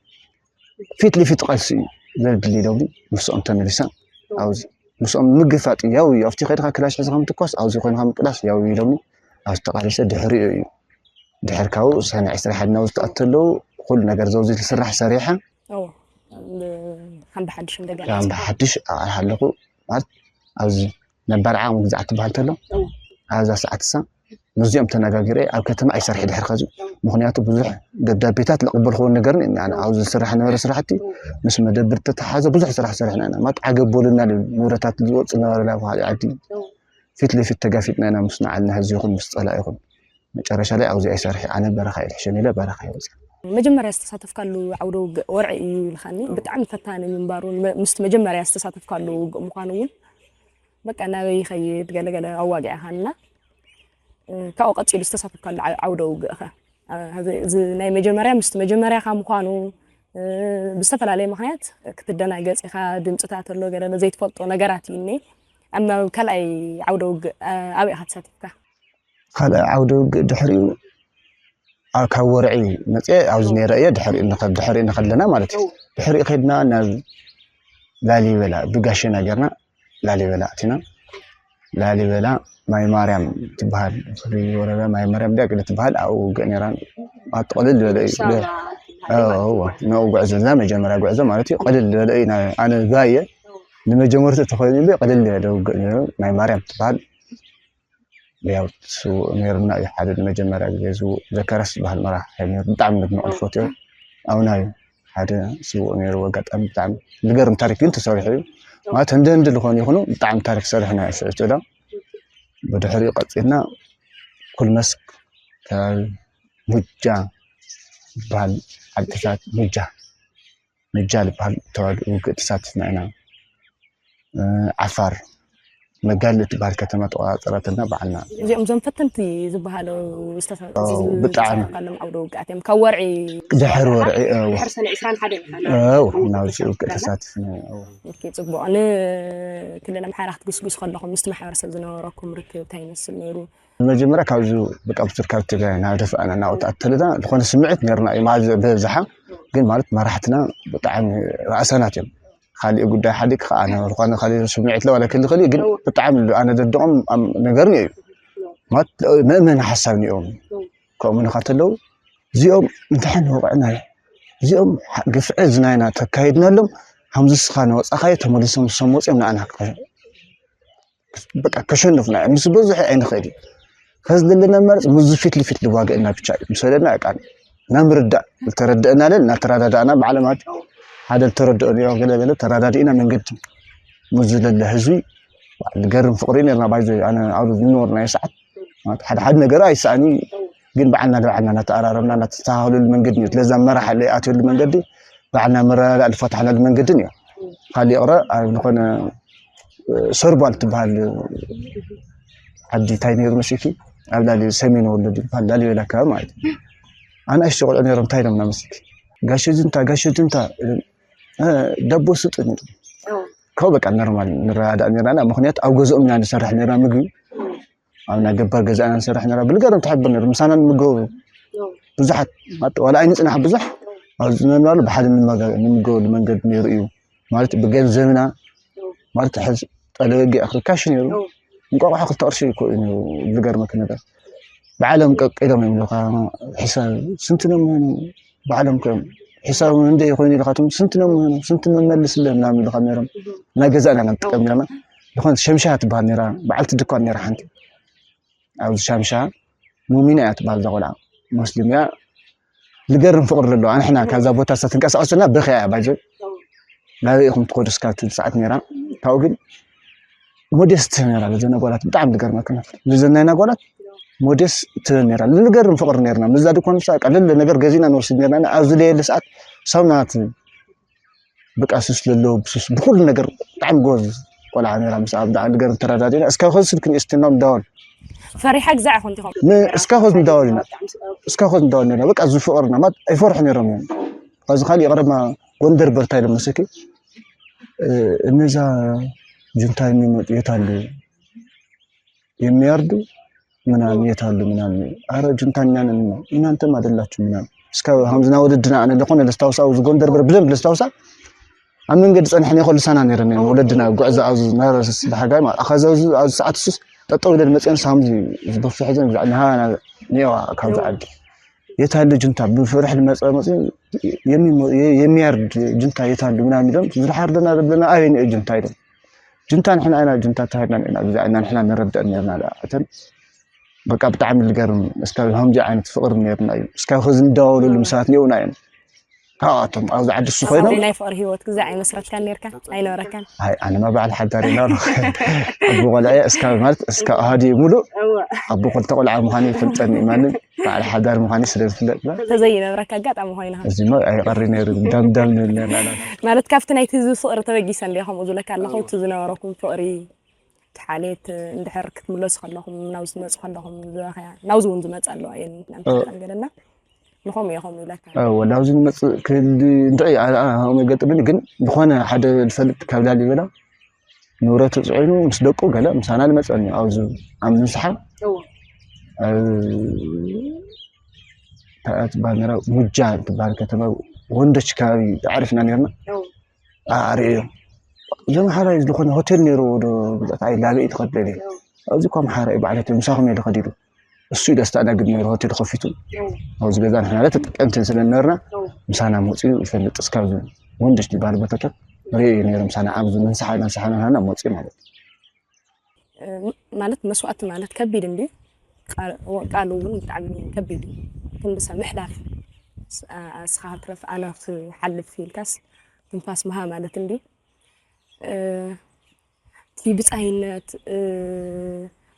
ፊት ለፊት ቃልሲ እዩ ዘድሊ ኢሎም ምስኦም ተመሊሰ ኣብዚ ምስኦም ምግፋጥ ያው እዩ ኣብቲ ከድካ ክላሽ ሕዝካ ምትኳስ ኣብዚ ኮይንካ ምቅላስ ያው እዩ ኢሎም ኣብዚ ተቃሊሰ ድሕሪኡ እዩ ድሕር ካብኡ ሰነ ዕስራ ሓደ ናብ ዝተኣተለዉ ኩሉ ነገር ዘውዚ ዝስራሕ ሰሪሐ ሓምቢ ሓድሽ እንደገና ሓምቢ ሓድሽ ኣለኹ ማለት ኣብዚ ነባር ዓቕሚ ግዛዕ ትበሃል ተሎ ኣብዛ ሰዓትሳ ምስዚኦም ተነጋጊረ ኣብ ከተማ ኣይሰርሒ ድሕር ከዚ ምክንያቱ ብዙሕ ደብዳቤታት ዝቕበልክዎ ነገርን ኢና ኣብዚ ዝስራሕ ነበረ ስራሕቲ ምስ መደብር ተተሓዘ ብዙሕ ስራሕ ሰሪሕና ኢና ማለት ዓገብ በሉና ንብረታት ዝወፁ ነበረ ናብ ካልእ ዓዲ ፊት ለፊት ተጋፊጥና ኢና ምስ ንዓልና ህዝቢ ይኹን ምስ ፀላእ ይኹን መጨረሻ ላይ ኣብዚ ኣይሰርሒ ኣነ በረኻ ይሕሸን ኢለ በረኻ ይወፅእ መጀመርያ ዝተሳተፍካሉ ዓውደ ውግእ ወርዒ እዩ ኢልካኒ ብጣዕሚ ፈታኒ ምንባሩ ምስቲ መጀመርያ ዝተሳተፍካሉ ውግእ ምዃኑ እውን በቃ ናበይ ይኸይድ ገለገለ ኣዋጊዕኻና ካብኡ ቀፂሉ ዝተሳተፍካሉ ዓውደ ውግእኸ እዚ ናይ መጀመርያ ምስቲ መጀመርያ ካብ ምዃኑ ብዝተፈላለየ ምክንያት ክትደናገፅ ኢኻ ድምፅታት ኣሎ ገለ ዘይትፈልጦ ነገራት እዩ እኒ ኣብ ካልኣይ ዓውደ ውግእ ኣበይ ኢኻ ተሳቲፍካ ካልኣይ ዓውደ ውግእ ድሕሪኡ ካብ ወርዒ መፅአ ኣብዚ ነይረ እየ ድሕሪኡ ድሕሪኡ ንኸለና ማለት እዩ ድሕሪኡ ከድና ናብ ላሊበላ ብጋሸና ገርና ላሊበላ ኣቲና ላሊበላ ማይ ማርያም ትበሃል ፍሉይ ወረዳ ማይ ማርያም ድያ ገለ ትበሃል ኣብኡ ውግእ ነይራ ኣቲ ቅልል ዝበለ እዩ ንኡ ጉዕዞ እዛ መጀመርያ ጉዕዞ ማለት እዩ ቅልል ዝበለ እዩ ኣነ ጋ እየ ንመጀመርቱ ተኾይኑ ቅልል ዝበለ ውግእ ነይሩ ማይ ማርያም ትበሃል ያው ስውእ ነይሩና እዩ ሓደ ንመጀመርያ ግዜ ዝውእ ዘከረስ ዝበሃል መራሒ ነይሩ ብጣዕሚ ነድንቆ ንፈትዮ ኣብና እዩ ሓደ ስውእ ነይሩ ኣጋጣሚ ብጣዕሚ ዝገርም ታሪክ ግን ተሰሪሑ እዩ ማለት ህንዲ ህንዲ ዝኾኑ ይኹኑ ብጣዕሚ ታሪክ ሰሪሕና እዩ ስዕቱ ዶ ብድሕሪኡ ቀፂልና ኩልመስክ ከባቢ ሙጃ ዝበሃል ዓድታት ሙጃ ምጃ ዝበሃል ተዋድኡ ውግእ ተሳቲፍና ኢና። ዓፋር መጋል እትበሃል ከተማ ተቆፃፀረትና በዓልና። እዚኦም እዞም ፈተንቲ ዝበሃሉ ዝተሳተፍካሎም ዓውደ ውግኣት እዮም። ካብ ወርዒ ድሕሪ ወርዒ ድሕሪ ሰነ ዕስራን ሓደን ናብዚ ውግእ ተሳቲፍና። ጽቡቕ። ንክልል ኣምሓራ ክትግስግሱ ከለኹም ምስቲ ማሕበረሰብ ዝነበረኩም ርክብ እንታይ ይመስል ነይሩ? ንመጀመርያ ካብዚ በቃ ብትር ካብ ትግራይ ናብ ደፍኣና እናወጣት ተለና ዝኾነ ስምዒት ነርና እዩ ማለት ብብዝሓ ግን ማለት መራሕትና ብጣዕሚ ራእሰናት እዮም ካሊእ ጉዳይ ሓሊክ ከዓ ኣነ ዝኾነ ካሊእ ስምዒት ለዋለ ክልኽል እዩ ግን ብጣዕሚ ኣነ ደድቖም ነገርን እዩ ማለት መእመን ሓሳብ ኒኦም ከምኡ ንኻ ተለው እዚኦም እንታይ ንወቕዕና እዚኦም ግፍዒ ዝናይና ተካይድናሎም ከምዚ ስኻ ንወፃኻዮ ተመሊሶም ዝሰም ወፂኦም ንኣና በቃ ከሸንፉና ምስ ብዙሕ ኣይንኽእል እዩ ከዚ ዘለና መርፅ ምዙ ፊት ልፊት ልዋግእና ብቻ እዩ ምስ በለና እቃ ናብ ምርዳእ ዝተረድእናለን እናተረዳዳእና ብዓለማት ሓደ ዝተረድኦ ገለገለ ተረዳዲእና መንገዲ ምዙ ለለ ህዝቢ ዝገርም ፍቅሪ ነርና ባይዞ ኣነ ኣብ ዝነበርናዮ ሰዓት ሓደ ሓደ ነገር ኣይሰኣኒ ግን በዓልና ንበዓልና እናተኣራረምና እናተስተካከለሉ መንገዲ ነይሩ ስለዚ ኣብ መራሕ ለይኣትየሉ መንገዲ በዓልና መረዳዳእ ዝፈታሕናሉ መንገዲ ነይሩ ካሊእ ይቕረ ኣብ ዝኾነ ሰርቧል ትበሃል ዓዲ እንታይ ነይሩ መሲልኪ ኣብ ላሊ ሰሜን ወሎ ዝበሃል ላሊበላ ኣካባቢ ማለት እዩ ኣናእሽቲ ቆልዑ ነይሮም እንታይ ኢሎምና መሲልኪ ጋሸ ዝንታ ጋሸ ዝንታ ዳቦ ስጡን ኢሎም ካብ በቃ ኖርማል ንረዳዳእ ነርና ምክንያቱ ኣብ ገዝኦም ኢና ንሰርሕ ነርና ምግቢ ኣብ ናይ ገባር ገዛና ንሰርሕ ነራ ብልገርም ትሕብር ነሩ ምሳና ንምገቡ ብዙሓት ዋላ ኣይንፅናሕ ብዙሕ ኣብዚ ዝነበርናሉ ብሓደ ንምገበሉ መንገዲ ነይሩ እዩ ማለት ብገንዘብና ማለት ሕዚ ጠለበጊ ኣክል ካሽ ነይሩ እንቋቑሖ ክልተ ቅርሺ እኮ እዩ ነይሩ ዝገርመክ ነገር ብዓለም ቀቂሎም እዮም ኢሉካ ሕሳብ ስንት ነው የሚሆኑ ባዕሎም ከዮም ሕሳብ እንደ ይኮይኑ ኢልካቶም ስንት ነው የሚሆነው ስንት ነው መልስልህ ምናምን ኢልካ ነይሮም። ናይ ገዛእና ኢና ንጥቀም ነርና። ዝኾነት ሸምሻ ትበሃል ነይራ፣ በዓልቲ ድኳን ነይራ ሓንቲ። ኣብዚ ሻምሻ ሙሚና እያ ትበሃል እዛ ቆልዓ፣ ሙስሊም እያ። ዝገርም ፍቕሪ ዘለዎ ኣንሕና ካብዛ ቦታ እሳ ትንቀሳቐሰና በኺያ እያ ባጀ ናበይ ኢኹም ትኸዱ እስካ ትብል ሰዓት ነይራ። ካብኡ ግን ሞዴስ ትህብ ነይራ ለዘና ጓላት ብጣዕሚ ዝገርመካ ነገር ለዘናይና ጓላት ሞዴስ ትህብ ነይራ። ዝገርም ፍቕሪ ነይርና ምስዛ ድኳን እሳ ቀለል ነገር ገዚእና ንወስድ ነይርና። ኣብዚ ለየለ ሰዓት ሳሙና ትህብ በቃ ሱስ ለለዎ ብሱስ ብኩሉ ነገር ብጣዕሚ ጎበዝ ቆልዓ ነይራ። ምስ ኣብ ዳዕል ገር ተረዳዲና እስካብ ከዚ ስልክ ንእስትናም ደወል ፈሪሓ ግዛዕ ኮንቲ ኾም እስካብ ከዚ ንደወል ኢና እስካብ ከዚ ንደወል ነይርና። በቃ ዝፍቅርና ማለት ኣይፈርሑ ነይሮም እዮም። ካብዚ ካሊእ ቀረማ ጎንደር በርታ ኢሎም መሰኪ እነዛ ጁንታ የሚመጡ የት አሉ የሚያርዱ ምናምን የት አሉ ምናምን አረ ጁንታ እኛ ነን ነው እናንተም አይደላችሁ ምናምን እስከ ሀምዝና ወለድና አነ ለኾነ ለስታውሳ ኣብዚ ጎንደር በር ብደንብ ለስታውሳ ኣብ መንገዲ ጸንሐን የኾ ልሳና ነይረን ወለድና ጉዕዞ ኣብዚ ናረስ ዳሕጋይ ማለት ከዚ ኣብዚ ኣብዚ ሰዓት ሱስ ጠጠው ኢለን መጽአን ሳምዚ ዝበፍሕ ዘን ብዛዕ ንሃና ነዋ ካብዚ ዓዲ የት አለ ጁንታ ብፍርሕ ልመጸ መጽ የሚያርድ ጁንታ የት አሉ ምናምን ኢሎም ዝሓርደና ዘለና ኣበይ ነው ጁንታ ኢሎም ጁንታ ንሕና ኢና ጁንታ ተሃድና ኢና ብዛዕና ንሕና ንረድአን ነርና ደኣ እተን በቃ ብጣዕሚ ዝገርም እስካብ ከምዚ ዓይነት ፍቅሪ ነርና እዩ እስካብ ከዚ ንደዋወለሉ ምሳት ነውና እዮም ካብኣቶም ኣብዚ ዓዲ እሱ ኮይኖም ናይ ፍቅሪ ህይወት ግዛዕ ኣይመስረትካን ነርካ ኣይነበረካን ኣይ ኣነማ በዓል ሓዳር ኢና ኣቦ ቆልዐ እስካብ ማለት እስካብ ሃዲ ሙሉእ ኣቦ ክልተ ቆልዓ ምዃኑ ይፈልጠኒ ማንም በዓል ሓዳር ምዃኑ ስለ ዝፍለጥ ተዘይነበረካ ኣጋጣሚ ኮይና እዚማ ኣይቀሪ ነይሩ ዳምዳም ንብል ነርና ማለት ካብቲ ናይቲ ህዝቢ ፍቅሪ ተበጊሰ እንዲ ከምኡ ዝብለካ ኣለኹ እቲ ዝነበረኩም ፍቅሪ እቲ ሓልየት እንድሕር ክትምለሱ ከለኹም ናብዚ ትመፁ ከለኹም ዝበኸያ ናብዚ እውን ዝመፅ ኣለዋ እየን ምክንያቱ ገለና ንኸምኡ እየ ከምኡ ይብለካ ወላ ኣብዚ ዝመፅእ ክህሊ እንድዒ ኣነ ገጥምኒ ግን ዝኾነ ሓደ ዝፈልጥ ካብ ላሊበላ ንብረቱ ፅዒኑ ምስ ደቁ ገለ ምሳና ዝመፀኒ ኣብዚ ኣብ ምንስሓ ታያ ትበሃል ነራ ሙጃ ትበሃል ከተማ ወንዶች ከባቢ ኣዕሪፍና ነርና ኣርእዮም እዞም ሓራይ ዝኾነ ሆቴል ነይርዎ ዶ ብዛት ኣይ ላበይ ትኸድ ደልየ ኣብዚ እኳ ሓራይ ባዕለት ምሳኹም እየ ዝኸድ ኢሉ እሱ እዩ ደስታና ግን ነይሩ ሆቴል ከፊቱ ኣብዚ ገዛ ንሕና ተጠቀምትን ስለ ነበርና ምሳና መፅኡ ይፈልጥ እስካብ ወንዶች ዝበሃል ቦታታት ርኢ ነይሩ ምሳና ኣብዚ ምንስሓ ናንስሓ ናና መፅኡ ማለት ማለት መስዋእቲ ማለት ከቢድ እንዲ ቃሉ እውን ብጣዕሚ ከቢድ እዩ ክንዲ ሰብ ምሕላፍ እስኻ ክትረፍ ኣነ ክሓልፍ ኢልካስ ትንፋስ ምሃ ማለት እንዲ እቲ ብፃይነት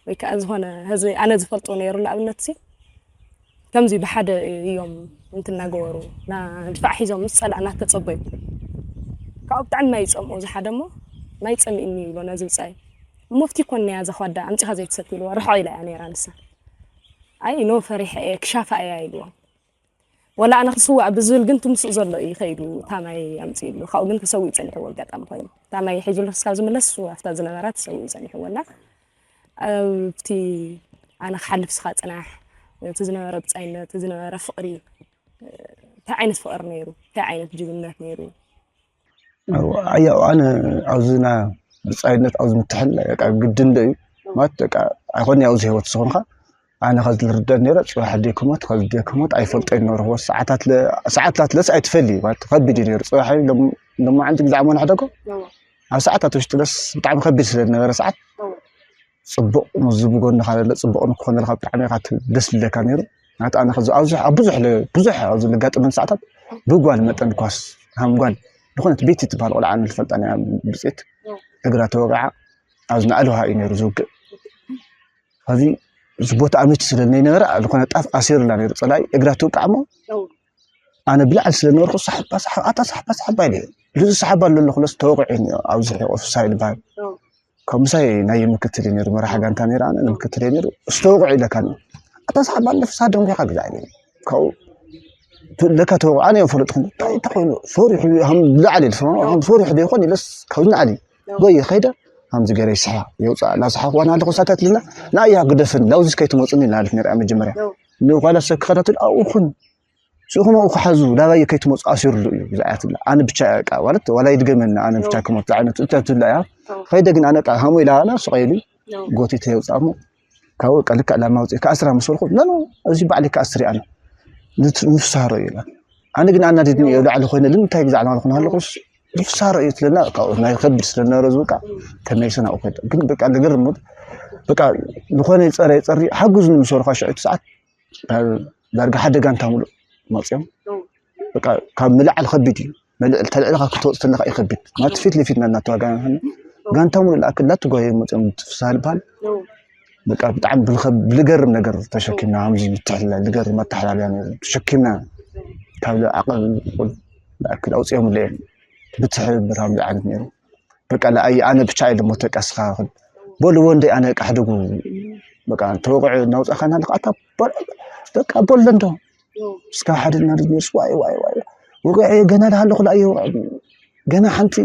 ወይ ከዓ ዝኾነ ህዚ ኣነ ዝፈልጦ ነይሩ ንኣብነት ሲ ከምዚ ብሓደ እዮም እንትናገበሩ ድፋዕ ሒዞም ምስ ፀላእ እናተፀበዩ ካብኡ ብጣዕሚ ማይ ይፀምኦ ዝሓደ እሞ ማይ ፀሚእኒ ይብሎ ነዚ ብፃይ እሞ ፍቲ ኮን ነያ ዘኳዳ ኣምፂኻ ዘይትሰት ኢልዋ ርሕቕ ኢላ እያ ነይራ ንሳ ኣይ ኖ ፈሪሐ እየ ክሻፋ እያ ኢልዋ ወላ ኣነ ክስዋእ ብዝብል ግን ትምስኡ ዘሎ እዩ ከይዱ ታማይ ኣምፅእሉ ካብኡ ግን ተሰዊኡ ፀኒሕዎ ኣጋጣሚ ኮይኑ ታማይ ሒዙሉ ክስካብ ዝምለስ ኣብታ ዝነበራ ተሰዊኡ ፀኒሕዎ እና ኣብቲ ኣነ ክሓልፍ ስኻ ፅናሕ እቲ ዝነበረ ብፃይነት እቲ ዝነበረ ፍቅሪ እንታይ ዓይነት ፍቅሪ ነይሩ እንታይ ዓይነት ጅግነት ነይሩ ኣያ ኣነ ኣብዚና ብፃይነት ኣብዚ ምትሕል በቃ ግድን ዶ እዩ ማለት በቃ ኣይኮን ኣብዚ ህይወት ዝኾንካ ኣነ ከዚ ዝርደእ ነይረ ፅባሕ ደክሞት ከዚ ደክሞት ኣይፈልጦ ይነበርዎ ሰዓታት ለስ ኣይትፈልዩ ማለት ከቢድ እዩ ነይሩ ፅባሕ ሎማዓንቲ ብዛዕባ ንሕደጎ ኣብ ሰዓታት ውሽጢ ለስ ብጣዕሚ ከቢድ ስለ ዝነበረ ሰዓት ፅቡቕ ዝብጎ እንዳኻለለ ፅቡቕ ንክኾነልካ ብጣዕሚ ኢኻ ደስ ዝብለካ ነይሩ ናት ኣነ ከዚ ኣብዚ ኣብ ብዙሕ ብዙሕ ኣብዚ ዘጋጥመን ሰዓታት ብጓል መጠን ኳስ ሃምጓል ዝኾነት ቤቲ ትበሃል ቆልዓ ንዝፈልጣ ናይ ብፅት እግራ ተወቂዓ ኣብዚ ንኣልውሃ እዩ ነይሩ ዝውግእ ከዚ እዚ ቦታ ኣመቺ ስለ ዝነበረ ዝኾነ ጣፍ ኣሲሩላ ነይሩ ፀላኢ እግራ ትውቃዕ እሞ ኣነ ብላዕሊ ስለ ነበርኩ ሳሕባ ሳሕባ ኣታ ሳሕባ ሳሕባ ኢለ እዚ ሳሕባ ኣሎ ኣለኹ ለስ ተወቂዑ ኣብዚ ሕቆ ፍሳይ ዝበሃል ካብ ምሳይ ናይ ምክትል ነይሩ መራሒ ጋንታ ነይሩ ኣነ ምክትል ነይሩ ዝተወቅዑ ኢለካ ኣታ ሳሕባ ኣለፍ ሳደንኩ ኢኻ ግዛ ኢለ ካብኡ ለካ ተወቅዑ ኣነ እዮም ፈለጥኹም እንታይ ተኮይኑ ፈሪሑ ሃም ብላዕሊ ዝፈ ሃም ፈሪሑ ዶ ይኾን ኢለስ ካብዚ ንዓሊ ጎየ ከይደ ሃምዚ ገይረ ይስሓ የውፅኣ ላስሓ ክዋን ኣለኹ ሳታት ልና ንኣያ ግደፍን ላውዚ ከይትመፁኒ ላልፍ ነይረ መጀመርያ ንኳላ ሰብ ክኸታትል ኣብኡ ኩን ስኹም ኣብኡ ክሓዙ ላባየ ከይትመፁ ኣሲሩሉ እዩ ብዛዕባ ትብላ ኣነ ብቻ እያ ቃ ማለት ዋላ ይድገመና ኣነ ብቻ ክሞት ዝዓይነቱ እታ ትብላ እያ ከይደ ግን ኣነ ቃ ሃሞ ኢላ ኣላ ስቀ ኢሉ ጎቲተ የውፅኣ እሞ ካብኡ ቃ ልክዕ ላማ ውፅእ ክኣስራ ምስ በልኩ ኖ ኖ እዚ ባዕለይ ክኣስር እየ ኣነ ንፍሳሃሮ እዩ ኢላ ኣነ ግን ኣናዲድኒ እዩ ላዕሊ ኮይነ ንምንታይ ግዛዕ ናባልኩ ናሃለኩስ ዝፍሳሮ እዩ ትለና ካብኡ ናይ ከብድ ስለነበረ ዝብቃ ተመይሰ ናብኡ ከይደ ግን በቃ ልገርም በቃ ዝኾነ ይፀረ ይፀሪ ሓጉዝኒ ምስ በልኳ ሽዑ እቲ ሰዓት ዳርጋ ሓደ ጋንታ ሙሉእ መፅዮም በቃ ካብ ምልዓል ከቢድ እዩ መልዕል ተልዕልካ ክትወፅ ተለካ እዩ ከቢድ ማለት ፊት ለፊት ናናተዋጋና ጋንታ ሙሉእ ላኣክል ላትጓየ መፅዮም ፍስሃ ዝበሃል በቃ ብጣዕሚ ብልገርም ነገር ተሸኪምና ከምዚ ምትሕልላል ልገርም ኣተሓላልያ ነይሩ ተሸኪምና ካብ ዓቐብ ቁል ዝኣክል ኣውፅኦምለ እዮም ብትሕብር ከምዚ ዓይነት ነይሩ በቃ ለኣይ ኣነ ብቻ ኢለ ሞተ ቀስኻ በሉ ወንደይ ኣነ ቃሕደጉ በቃ ተወቅዑ እናውፃእካ እናለካ ኣታ በቃ በሎ እንዶ እስካ ሓደ እናደስ ዋይ ዋይ ዋይ ወቅዐ ገና ዳሃለኩ ለኣየ ገና ሓንቲ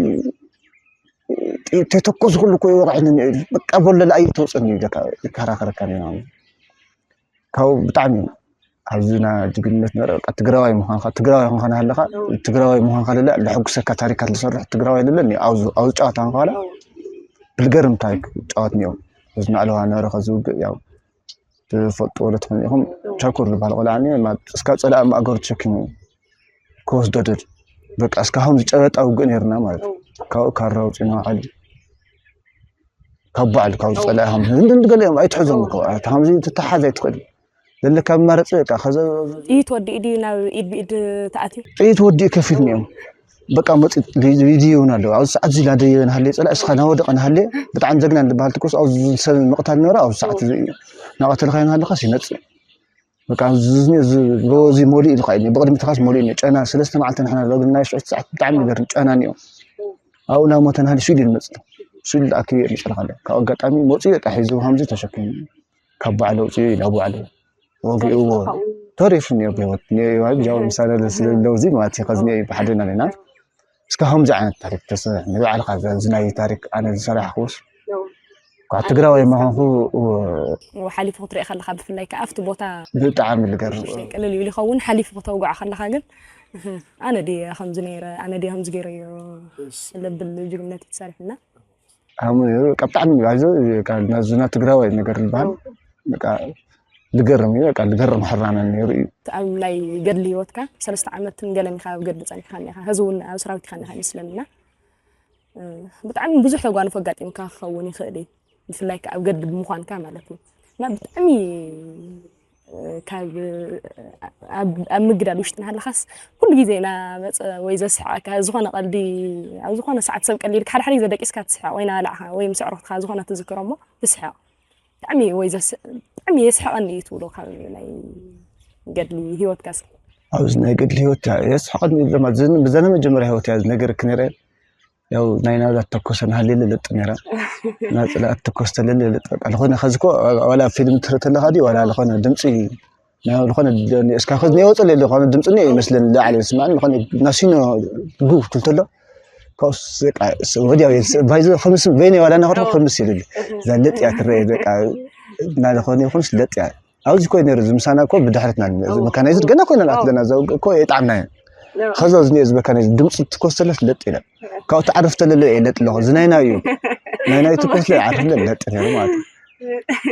ተተኮስ ኩሉ እኮ ይወቕዐኒ እኒኦ ኢሉ በቃ ቦለላ ኣየተውፅእኒ እዩ ኢለካ ይከራኸረካ ና ካብኡ ብጣዕሚ ኣብዚ ና ጅግንነት ነበረ በቃ ትግራዋይ ምዃንካ ትግራዋይ ኮንካ ናሃለካ ትግራዋይ ምዃንካ ለለ ለሐጉሰካ ታሪካት ዝሰርሕ ትግራዋይ ለለ እኒኦ ኣብዚ ኣብዚ ጨዋታ ንኳላ ብልገርም ታሪክ ጨዋት እኒኦም እዚ ናዕለዋ ነበረ ከዚ ውግእ ያው ትፈልጥዎ ዶ ትኾኑ ኢኹም ቻኩር ዝበሃል ቆልዓ እኒኦ እስካብ ፀላኢ ማእገሩ ተሸኪሙ ክወስዶ ደል በቃ እስካብ ከምዚ ጨበጣ ውግእ ነይርና ማለት እዩ ካብኡ ካራ ውፅኢና ባዕሉ ካብ ባዕሉ ካብ ዝፀላኢ ከም ህንዲ ገለ እዮም ኣይትሕዞም እኮ ከምዚ ትተሓዝ ኣይትኽእል ዘለካ መማረፂ በቃ ከዘ ጥይት ወዲኡ ድዩ ናብ ኢድ ብኢድ ተኣትዩ? ጥይት ወዲኡ ከፊት እዮም በቃ መፂ ቪድዮ እውን ኣለዎ ኣብዚ ሰዓት እዚ ናደየ ናሃለ ፀላኢ እስኻ ናወደቐ ናሃለ ብጣዕሚ ጀግና ዝበሃል ትኮስ ኣብዚ ሰብ ምቕታል ነበረ ኣብዚ ሰዓት እዚ እዩ ናቐተልካዮ ናሃለኻስ ይመፅእ በቃ እዚ ሞሊኡ ኢልካ እዩ ብቕድሚትኻስ ሞሊኡ እዩ ጨና ሰለስተ መዓልቲ ንሕና ረግልና ሽዑ ሰዓት ብጣዕሚ ይገርም ጨና እኒኦ ኣብኡ ናብ ሞተ ናሃለ ሱድ ይመፅእ ሱድ ኣኪቡ ይመፅልካ ኣሎ ካብ ኣጋጣሚ መፂኡ በቃ ሒዙ ከምዚ ተሸኪሙ ካብ ባዕሉ ኣውፅኡ ናብ ባዕሉ ወጊእዎ ተሪፉ እኒኦ ብሂወት ጃው ምሳሌ ስለለውዚ ማለት እዩ ከዚ ብሓደ ኢና ኣለና እስከ ከምዚ ዓይነት ታሪክ ተስርሕ ንባዕልካ እዚ ናይ ታሪክ ኣነ ዝሰራሕኩስ ካብ ትግራዋይ ምዃንኩ ሓሊፉ ክትሪኦ ከለካ ብፍላይ ከዓ ኣብቲ ቦታ ብጣዕሚ ልገርም ቀልል ይብሉ ይኸውን ሓሊፉ ክተውግዖ ከለካ ግን ኣነ ድየ ከምዚ ነይረ ኣነ ድየ ከምዚ ገይረዮ ለብል ጅግነት ይትሰርሕና ኣሙ ነይሩ በቃ ብጣዕሚ ይባህዞ ናዙና ትግራዋይ ነገር ዝበሃል በቃ ልገርም እዩ በቃ ልገርም ሕራነ ነይሩ እዩ ኣብ ናይ ገድሊ ህይወትካ ሰለስተ ዓመትን ገለን ኢካ ኣብ ገድሊ ፀኒሕካ እኒካ ሕዚ እውን ኣብ ሰራዊት ኢካ እኒካ ይመስለኒ እና ብጣዕሚ ብዙሕ ተጓንፎ ኣጋጢምካ ክኸውን ይኽእል እዩ ብፍላይ ከዓ ኣብ ገድሊ ብምዃንካ ማለት እዩ እና ብጣዕሚ ካብ ኣብ ምግዳል ውሽጢ እናሃለኻስ ኩሉ ግዜ እናመፀ ወይ ዘስሕቐካ ዝኾነ ቀልዲ ኣብ ዝኾነ ሰዓት ሰብ ቀሊድካ ሓደ ሓደ ግዜ ደቂስካ ትስሕቕ ወይ እናበላዕካ ወይ ምስ ኣዕሩኽትኻ ዝኾነ ትዝክሮ እሞ ትስሕቕ ብጣዕሚ ወይ ዘስ ብጣዕሚ የስሕቐኒ እዩ ትብሎ ካብ ናይ ገድሊ ሂወትካ እስኪ ኣብዚ ናይ ገድሊ ሂወት የስሕቐኒ እዩ ድማ ብዘነ መጀመርያ ሂወት እያ ዝነገርክ ነይረ ያው ናይ ናብዛ ተኮሰ ናሃሌለ ለጥ ነይራ ናፅላ ኣትኮስ ተለለ ለጥ በቃ ዝኾነ ከዚ ኮ ዋላ ፊልም ትርኢ ተለካ ድዩ ዋላ ዝኾነ ድምፂ ዝኾነ እስካ ከዚ ናይ ወፅእ ለለ ዝኾነ ድምፂ እኒኦ ይመስለኒ ላዕለ ዝስማዕኒ ዝኾነ ናሲኖ ጉ ክብል ተሎ ካብኡስ በቃ ወዲያው ባይዘ ከምስ በይነ ዋላ ናኸድኩ ከምስ ይልል እዛ ለጥ እያ ትረአ በቃ እና ዝኾነ ይኹንስ ለጥ እያ ኣብዚ ኮይ ነይሩ እዚ ምሳና እኮ ብድሕረትና መካናይዝድ ገና ኮይና ኣለና እዛ ውግእ እኮ የጣዕምና ከዛ እዚ ነዚ መካናይዝድ ድምፂ ትኮስ ተለስ ለጥ ኢለ ካብኡ ትዓርፍ ተለለ እየ ለጥ ኣለኹ እዚ ናይና እዩ ናይ ናይ ትኮስ ላይ ዓርፍ ለጥ ነይሩ ማለት እዩ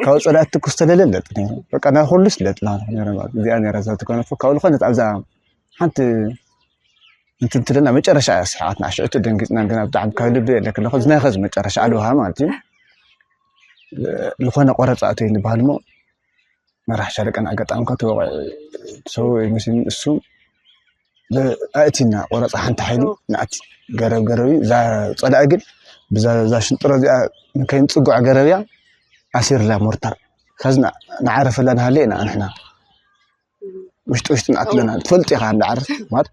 ካብ ፀላእቲ ትኮስ ተለለ ለጥ ነይሩ በቃ ናይ ኩሉስ ለጥ ነይሩ ማለት እዚኣ ነይራ እዛ ትኮነፎ ካብ ዝኾነት ኣብዛ ሓንቲ እንትን ትለና መጨረሻ እያ ስሓቓትና ሽዑ ደንጊፅና ገና ብጣዕሚ ካብ ልቢ የለ ከለኹ እዚ ናይ ኸዚ መጨረሻ ኣልውሃ ማለት እዩ ዝኾነ ቆረፃ ኣቶ ይንበሃል እሞ መራሕ ሻለቃን ኣጋጣሚ ከ ተወቕዐ ሰው ይመስል እሱ ኣእቲና ቆረፃ ሓንቲ ሓይሉ ንኣቲ ገረብ ገረብ እዩ እዛ ፀላኢ ግን ብዛ ሽንጥሮ እዚኣ ንከይንፅጉዕ ገረብ እያ ኣሲርላ ሞርታር ከዚ ንዓረፈላ ንሃለ ኢና ንሕና ውሽጢ ውሽጢ ንኣትለና ትፈልጥ ኢኻ እንዳዓረፍ ማለት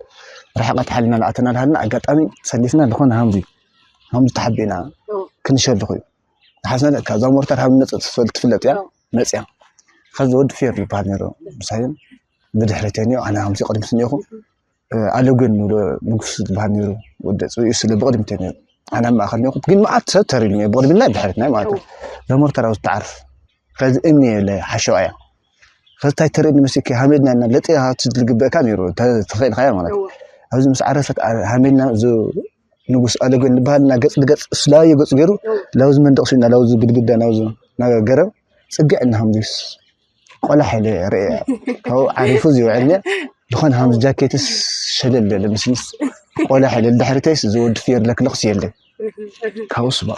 ርሕቐት ሓሊና ንኣተና ንሃልና ኣጋጣሚ ሰሊፍና ዝኾነ ሃምዚ ሃምዚ ተሓቢእና ክንሸልኹ እዩ ንሓስና ካብዛ ሞርታር ሃብ መፅእ ትፈልጥ ትፍለጥ እያ መፅያ ከዚ ወዲ ፌር ይበሃል ነይሩ ምሳይን ብድሕሪተይ እኒኦ ኣነ ሃምዚ ቅድሚ ስኒኹ ኣለጉን ንብሎ ንጉስ ዝበሃል ነይሩ ወዲ ፅብኡ ስለ ብቅድሚተይ ነይሩ ኣነ ኣብ ማእኸል ነይኹ ግን መዓት ሰብ ተሪሉ ነይሩ ብቅድሚና ድሕሪትና ማለት እዩ እዛ ሞርታር ኣብ ዝተዓርፍ ከዚ እምኒ የለ ሓሸዋ እያ ከዚ እንታይ ተርኢ ንመስልኪ ሃሜድና እና ለጢኻ ዝግበእካ ነይሩ ተኽእል ኻያ ማለት ኣብዚ ምስ ዓረፈት ሃሜድና እዚ ንጉስ ኣለጎን ዝበሃል እና ገፅ ንገፅ ስላየ ገፁ ገይሩ ላውዚ መንደቕ ሲና ላውዚ ግድግዳ ናውዚ ገረብ ፅግዕ እና ሃምዚ ቆላሕ ኢለ ርእየ ካብኡ ዓሪፉ ዝውዕል ዝኾነ ሃምዚ ጃኬትስ ሸለል ለለ ምስሊስ ቆላ ሕለል ድሕሪተይስ ዝወዲ ፍየር ለክለኽስ የለ ካብኡስ ባ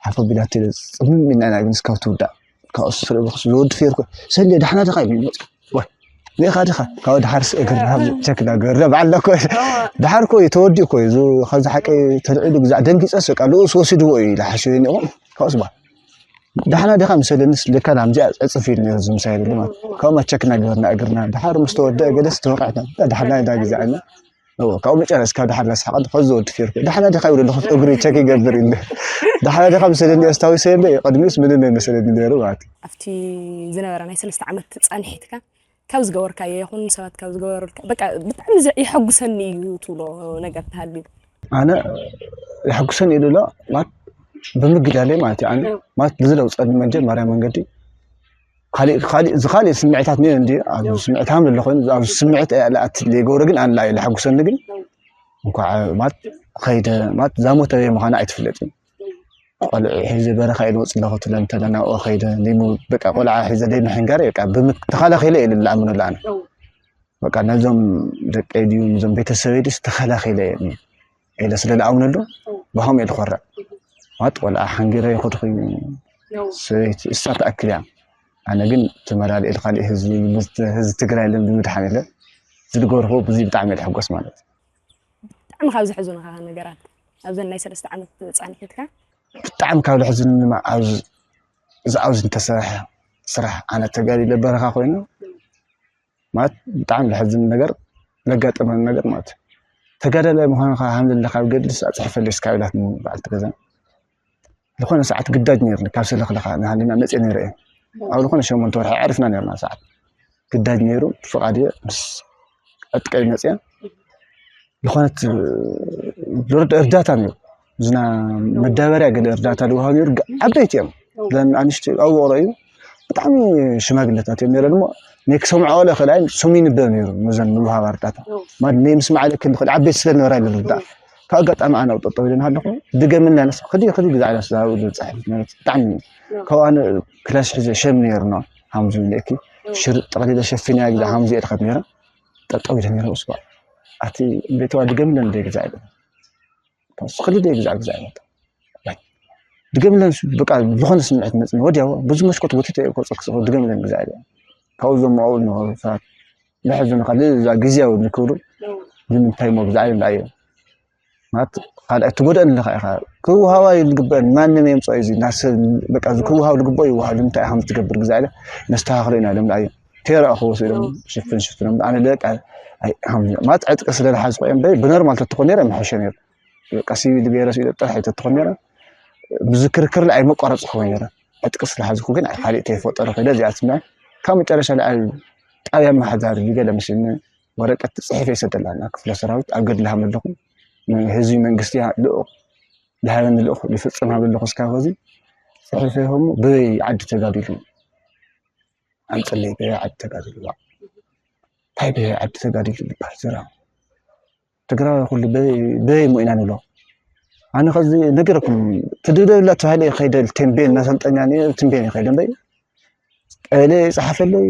ሓፈ ቢላቲ ጽምም ኢና ኢና ግን እስካብ ትውዳእ ካብኡስ ስለ ብኽስ ዝወዲ ፍየር ኮ ሰለ ዳሕና ተኻ ይብል ይመጽ ወይ ኔኻ ዲኻ ካብ ድሓርስ እግር ናብ ቸክላ ገረ ባዕላ ኮ ድሓር ኮ ተወዲኡ ኮ እዚ ካብዚ ሓቂ ተልዒሉ ግዛዕ ደንጊጸስ በቃ ልኡስ ወሲድዎ እዩ ኢለ ሓሲበ ኔኹ ካብኡስ ባ ዳሕና ዲኻ ምሰለንስ ልካ ናምዚኣ ዕጽፍ ኢሉ ነይሩ ዝምሳይ ድማ ካብኡ ቸክና ገበርና እግርና ድሓር ምስ ተወደአ ገለስ ተወቃዕና ዳሕና ኢዳ ግዛዕና እዎ ካብኡ መጨረስ ካብ ዳሕና ስሓቐ ከዚ ወዲ ፊርኩ ዳሕና ዲኻ ይብሉ ኣለኹ እግሪ ቸክ ይገብር ኢሉ ዳሕና ዲኻ ምሰለኒ ኣስታዊሰ የለ ቅድሚኡስ ምንም ኣይመሰለኒ ነይሩ ማለት እዩ ኣብቲ ዝነበረ ናይ ሰለስተ ዓመት ፃንሒትካ ካብ ዝገበርካዮ ይኹን ሰባት ካብ ዝገበሩልካ በቃ ብጣዕሚ ዘ- የሐጉሰኒ እዩ ትብሎ ነገር ተሃልዩ ኣነ የሐጉሰን ኢሉ ኣሎ ማለት ብምግዳለይ ማለት እዩ ኣነ ማለት ብዝለውፀኒ መጀመርያ መንገዲ ካልእ ካልእ ዝኻልእ ስምዒታት ነዮ እንዲ ኣብ ስምዒት ሃም ዘሎ ኮይኑ ኣብ ስምዒት እያ ለኣት ዘይገብረ ግን ኣላ እዩ ለሐጉሰኒ ግን እንኳዕ ማለት ኸይደ ማለት ዛሞተ ምዃና ኣይትፍለጥን ቆልዑ ሒዘ በረኻ ኢሉ ወፅእ ኣለኹ ትብለን እንተለና ኦ ኸይደ ሊሙ በቃ ቆልዓ ሒዘ ደይ ምሕንጋር በቃ ብምክ- ተኸላኺለ ኢሉ ዝኣምነሉ ኣነ በቃ ነዞም ደቀይ ድዩ ነዞም ቤተሰበይ ድዩስ ተኸላኺለ ኢለ ስለ ዝኣምነሉ ብኸምኡ እየ ዝኮርዕ ማለት ቆልዓ ሓንጊረ ይኸድኹ ሰበይቲ እሳ ትኣክል እያ ኣነ ግን ተመላልኤ ካልእ ህዝቢ ህዝቢ ትግራይ ለም ብምድሓን ኢለ ዝድገርፎ ብዙ ብጣዕሚ እየ ዝሕጎስ ማለት እዩ ብጣዕሚ ካብ ዘሕዝኑካ ነገራት ኣብዘን ናይ ሰለስተ ዓመት ፃንሒትካ ብጣዕሚ ካብ ዘሕዝኑኒ ድማ ኣብዚ እዚ ኣብዚ እንተሰርሐ ስራሕ ኣነ ተጋዲለ በረኻ ኮይኑ ማለት ብጣዕሚ ዘሕዝን ነገር ዘጋጠመኒ ነገር ማለት እዩ ተጋዳላይ ምዃንካ ሃምልለ ካብ ገድልስ ኣፅሕፈልስ ካብ ኢላትኒ በዓልቲ ገዛ ዝኾነ ሰዓት ግዳጅ ነይርኒ ካብ ሰለኽለኻ ንሃሊና መፅእ ነይረ እየ ኣብ ዝኾነ ሸሞንተ ወርሒ ኣዕሪፍና ነርና ሰዓት ግዳጅ ነይሩ ብፍቓድ እየ ምስ ዕጥቀይ መፅአ ዝኾነት ዝወርድ እርዳታ ነይሩ ዝና መዳበርያ ገለ እርዳታ ዝወሃብ ነይሩ ዓበይቲ እዮም ዘን ኣንሽቲ ኣብ ወቕሮ እዩ ብጣዕሚ ሽማግለታት እዮም ነረ ድማ ናይ ክሰምዖ ለ ክልኣይ ስሙ ይንበብ ነይሩ ምዘን ምውሃብ እርዳታ ማለት ናይ ምስማዕ ልክ ንኽእል ዓበይቲ ስለ ነበራ ይብል ርዳእ ካብ ኣጋጣሚ ኣነ ኣብ ጠጠው ኢለ ኣለኹ ድገምልና ነስ ክዲ ክዲ ግዛዕ ኢላ ስዛብ ዝብል ፃሕፊት ማለት ብጣዕሚ ካብ ኣነ ክላሽ ሒዘ ሸም ነይሩና ሃምዙ ይለኪ ሽርጥ ጠቕሊለ ሸፊና ግዛዕ ሃምዙ የድኸት ነይረ ጠጠው ኢለ ነይረ እስኳ ኣቲ ቤተዋ ድገምለን ደይ ግዛዕ ኢለ ክዲ ደይ ግዛዕ ግዛዕ ኢለ ድገምለን በቃ ዝኾነ ስምዕት መፅኒ ወዲያ ብዙ መሽኮት ወቲተ ኮፀክስ ድገምለን ግዛዕ ኢለ ካብኡ ዘመቀው ንኸ ሰባት ዝሕዝኑ ካብ እዛ ግዜያዊ ንክብሉ ንምንታይ ሞ ብዛዕባ ይብላ እዮም ማለት ካልኣይ ትጎደአን ኣለካ ኢኻ ክውሃባ ዝግበአን ማንም የምፅኦ እዩ ናብ ሰብ በቃ ክውሃብ ዝግበኦ ይውሃብ ንምንታይ ኢኻ ትገብር ግዛ ኢለ ነስተካክሎ ኢና ሎም እዩ ቴራ ክወስዶም ሽፍን ሽፍኖም ኣነ ደቂ ማለት ዕጥቂ ስለ ዝሓዝኩ እዮም ብኖርማል ተትኾን ነረ ምሐሸ ነሩ በቃ ሲቪል ገይረ ስኢለ ጥራሕ ተትኾን ነረ ብዙ ክርክር ኣይመቋረፅኩ ነረ ዕጥቂ ስለ ሓዝኩ ግን ካልእ ተይፈጠረ ከይደ እዚኣ ትስምዐ ካብ መጨረሻ ለዓል ጣብያ ኣመሓዳሪ ገለ ምስልኒ ወረቀት ፅሒፈ ይሰደላ ናብ ክፍለ ሰራዊት ኣብ ገድሊ ሃመለኹ ንህዝቢ መንግስቲ ልኡኽ ዝሃበኒ ልኡኽ ይፍፅም ሃበለኹ እስካብ ኸዚ ፅሒፈ ይኸሙ ብበይ ዓዲ ተጋዲሉ ኣምፅለይ በበይ ዓዲ ተጋዲሉ እንታይ በበይ ዓዲ ተጋዲሉ ዝበሃል ዘራ ትግራዋይ ኩሉ በበይ እሞ ኢና ንብሎ ኣነ ከዚ ነገረኩም ትድብደብላ ተባሂለ ከይደ ቴምቤን መሰልጠኛ ትንቤን ከይደ እምበይ ቀበሌ ይፅሓፈለይ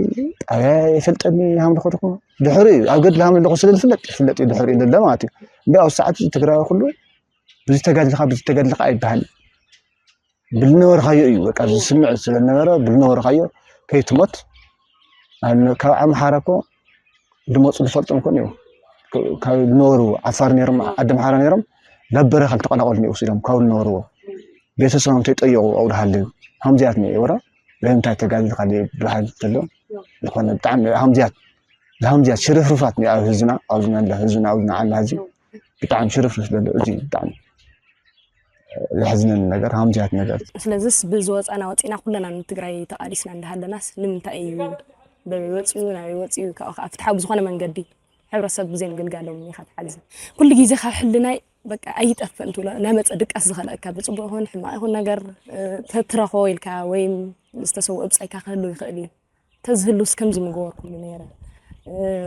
ጣብያ የፈልጠኒ ሃምልኮ ድኹ ድሕሪ እዩ ኣብ ገድሊ ሃምልኮ ስለ ዝፍለጥ ይፍለጥ እዩ ድሕሪ እዩ ንለ ማለት እዩ እምበይ ኣብ ሰዓት ትግራዋይ ኩሉ ብዙ ተጋድልካ ብዙ ተጋድልካ ኣይበሃል ብልነበርካዮ እዩ በቃ ዝስምዕ ስለነበረ ብልነበርካዮ ከይትሞት ካብ ኣምሓራ እኮ ዝመፁ ዝፈልጦም ኮን እዩ ካብ ዝነበሩ ዓፋር ነይሮም ዓዲ ኣምሓራ ነይሮም ናብ በረኻ ዝተቐላቀሉ እኒኡ ወሲዶም ካብ ዝነበርዎ ቤተሰቦም ተይጠየቁ ኣብኡ ዝሃለዩ ከምዚኣት ነ ወረ እንታይ ተጋዲልካ ዝበሃል ዘሎ ዝኾነ ብጣዕሚ ከምዚኣት ከምዚኣት ሽርፍርፋት ኣብ ህዝና ኣብዚ መንዳ ህዝና ኣብዚ ንዓና ህዚ ብጣዕሚ ሽርፍርፍ ዘሎ እዚ ብጣዕሚ ዘሕዝነኒ ነገር ሃምዚያት ነገር። ስለዚስ ብዝወፃና ወፂና ኩለና ንትግራይ ተቓሊስና እንዳሃለናስ ንምንታይ እዩ በበይ ወፂኡ ናበይ ወፂኡ ካብኡ ከዓ ፍትሓዊ ብዝኾነ መንገዲ ሕብረተሰብ ብዘይ ምግልጋሎም ኢኻ ትሓልዚ ኩሉ ግዜ ካብ ሕልናይ በቃ ኣይጠፍእን ትብሎ ናመፀ ድቃስ ዝኸለእካ ብፅቡቅ ይኹን ሕማቅ ይኹን ነገር ተትረኽቦ ኢልካ ወይም ዝተሰውኦ ብፃይካ ክህሉ ይኽእል እዩ ተዝህሉስ ከምዚ ምገበርኩሉ ነይረ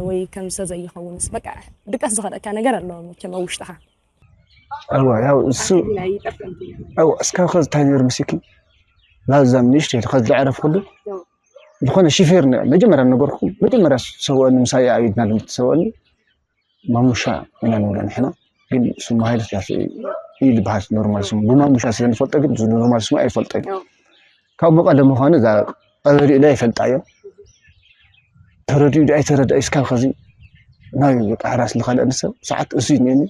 ወይ ከምዚ ተዘይኸውንስ በቃ ድቃስ ዝኸደካ ነገር ኣሎ መቸም ኣብ ውሽጥኻ እዋ ያው እሱ እዋ እስካብ ከዚ እንታይ ነይሩ ምስኪ ናብዛ ንእሽተይ ከዚ ዝዕረፍኩሉ ዝኾነ ሽፌር መጀመርያ ነገርኩ መጀመርያ ሰብኦኒ ምሳይ ኣብድና ልምትሰብኦኒ ማሙሻ ኢና ንብሎ ንሕና። ግን ስሙ ሃይለ ስላሴ እዩ ዝበሃል፣ ኖርማል ስሙ። ብማሙሻ ስለ ንፈልጦ ግን ኖርማል ስሙ ኣይፈልጦን። ካብ መቐለ ምዃኑ እዛ ቀበሊኡ ላይ ይፈልጣ እዮም። ተረዲኡ ዶ ኣይተረድኣ እስካብ ኸዚ ናይ በቃ ሕራስ ንኻልእ ንሰብ ሰዓት እሱ እዩ ነኒ።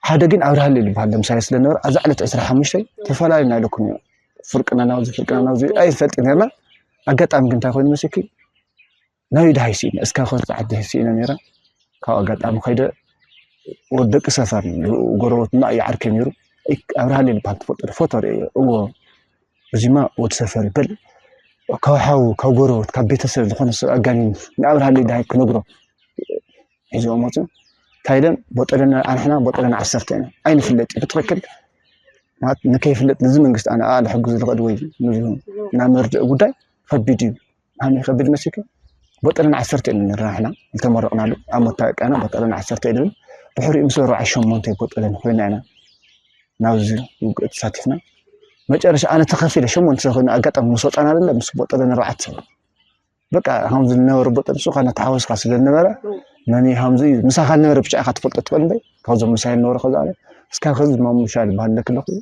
ሓደ ግን ኣብርሃለይ ዝበሃል ለምሳሌ ስለ ነበረ፣ ኣብዛ ዕለት ዕስራ ሓሙሽተ ተፈላለዩና ኢለኩም እዩ። ፍርቅና ናብዚ፣ ፍርቅና ናብዚ ኣይፈልጥን ነርና። ኣጋጣሚ ግን እንታይ ኮይኑ መሲኪ፣ ናይ ደሃይ ስኢነ፣ እስካብ ኸዚ ሰዓት ደሃይ ስኢነ ነይረ። ካብ ኣጋጣሚ ከይደ ወዲ ደቂ ሰፈር እዩ፣ ጎረቤትና እዩ፣ ዓርከይ ነይሩ። እይ፣ ኣብርሃለይ ዝበሃል ትፈልጦ ዶ? ፎቶ ርእየ፣ እዎ፣ እዚማ ወዲ ሰፈር ይበል። ካብ ሓው፣ ካብ ጎረቤት፣ ካብ ቤተሰብ ዝኾነ ሰብ ኣጋኒኑ ንኣብርሃለይ ደሃይ ክነግሮ ሒዝዎ መፁ። እንታይ ኢለን? ቦጠለና፣ ኣንሕና ቦጠለና ዓሰርተ ኢና። ኣይንፍለጥ እዩ ብትኽክል። ማለት ንከይፍለጥ ንዚ መንግስቲ ኣነ ኣለ ሕጉዝ ዝኽእል ወይ ንዚ ናብ መርድእ ጉዳይ ከቢድ እዩ። ሃመይ ከቢድ መሲልኪ? ቦጠለና ዓሰርተ ኢና ነርና ንሕና ዝተመረቕናሉ። ኣብ መታወቂያና ቦጠለና ዓሰርተ ኢለን። ድሕሪኡ ምስ ኣርባዕተ ሸሞንተ ቦጠለን ኮይና ኢና ናብዚ ውግእ ተሳቲፍና። መጨረሻ ኣነ ተኸፊለ ሸሞንተ ሰብ ኮይና ኣጋጣሚ ምስ ወፃና ደለ ምስ ቦጠለን ኣርባዕተ ሰብ። በቃ ከምዚ ዝነበረ ቦጠል ንሱ ኻና ተሓወስካ ስለ ዝነበረ፣ መን እዩ ከምዚ እዩ? ምሳኻ ዝነበረ ብቻ ኢኻ ትፈልጦ ትኽእል እምበር፣ ካብዞም ምሳይ ዝነበሩ ከዛ ኣነ፣ እስካብ ከዚ ማሙሻ ዝበሃል ለክለኹ እዩ።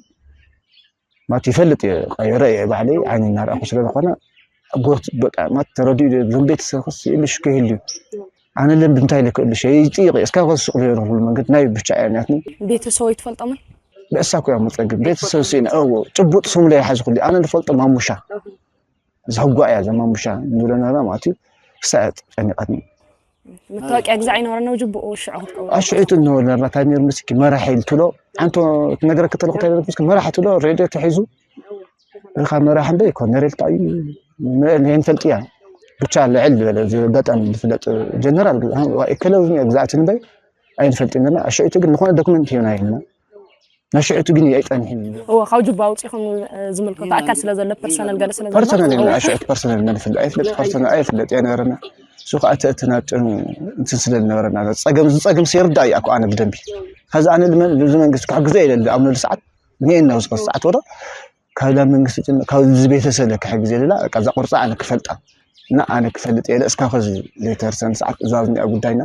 ማት ይፈልጥ እየ፣ ቀይረ እየ ባዕለይ፣ ዓይኒ እናረኣኹ ስለ ዝኾነ፣ ጎት በቃ ማት ተረዲኡ እየ፣ እዞም ቤተሰብ ክስ ይእልሽ ከይህሉ እዩ። ኣነ ለምቢ እንታይ ኢለ ክእልሽ እየ? ይጥይቕ እየ፣ እስካብ ከዚ ሱቕ ዘይረኽብሉ መንገዲ ናይ ብቻ እያ ናትኒ። ቤተሰብ ኣይትፈልጦምን? ብእሳ እኮ እያ መጸግም። ቤተሰብ ስኢነ፣ እዎ፣ ጭቡጥ ስሙ ላይ ይሓዝኩሉ። ኣነ ዝፈልጦ ማሙሻ። ዝሕጓ እያ እዛ ማሙሻ ንብሎ ነበርና ማለት እዩ። ክሳዕ ጨኒቐትኒ። መታወቂያ ግዛዕ ኣይነበረና፣ ጅቡኡ ሽዑ ክትቀበል። ኣሽዑ እቲ እንነበርና እንታይ ነይሩ ምስኪ መራሒ ኢሉ ትብሎ። ኣንቶ ክነግረክ ተለኹ እንታይ ነይሩ ምስኪ መራሒ ትብሎ፣ ሬድዮ ተሒዙ። እኻ መራሒ እምበይ ኮነሬል እንታይ እዩ? መ-፣ ንፈልጥ እያ። ብቻ ልዕል ዝበለ፣ እዚ ገጠም ዝፍለጥ ጀነራል ግዛ-፣ ዋ፣ እከለ እውን እያ ግዛዕትን እምበይ ኣይንፈልጥን ነርና። ኣሽዑ እቲ ግን ዝኾነ ዶክመንት ሂብና የለና። ናይ ሽዑ እቲ ግን ኣይጸንሕን እዩ። እወ፣ ካብ ጅባ ኣውጺኹም፣ እ፣ ዝምልከቶ ኣካል ስለ ዘሎ፣ ፐርሰናል ገለ ስለ ዘሎ። ፐርሰናል እዩ፣ እወ። ናይ ሽዑ እቲ ፐርሰናል እና ንፍልጥ፣ ኣይፍለጥ፣ ፐርሰናል ኣይፍለጥ እያ ነበረና። እሱ ከዓ እቲ፣ እቲ ናብ ጭኑ እንትን ስለ ዝነበረና፣ ጸገም፣ እዚ ጸገም ሲርዳ እዩ ኣኮ ኣነ ብደንቢ። ከዚ ኣነ ልመን፣ ልዚ መንግስቲ ክሕግዘ ኢለ ዝኣምነሉ ሰዓት፣ እኔ እናወስኸ ሰዓት ወረ፣ ካብ ላ መንግስቲ ጭን፣ ካብ እዚ ቤተሰብ ለክሕግዘ ኢለ፣ በቃ እዛ ቁርፃ ኣነ ክፈልጣ። እና ኣነ ክፈልጥ እየ ኢለ፣ እስካብ ከዚ ዘይተርሰን ሰዓት እዛ ዝኒኣ ጉዳይና።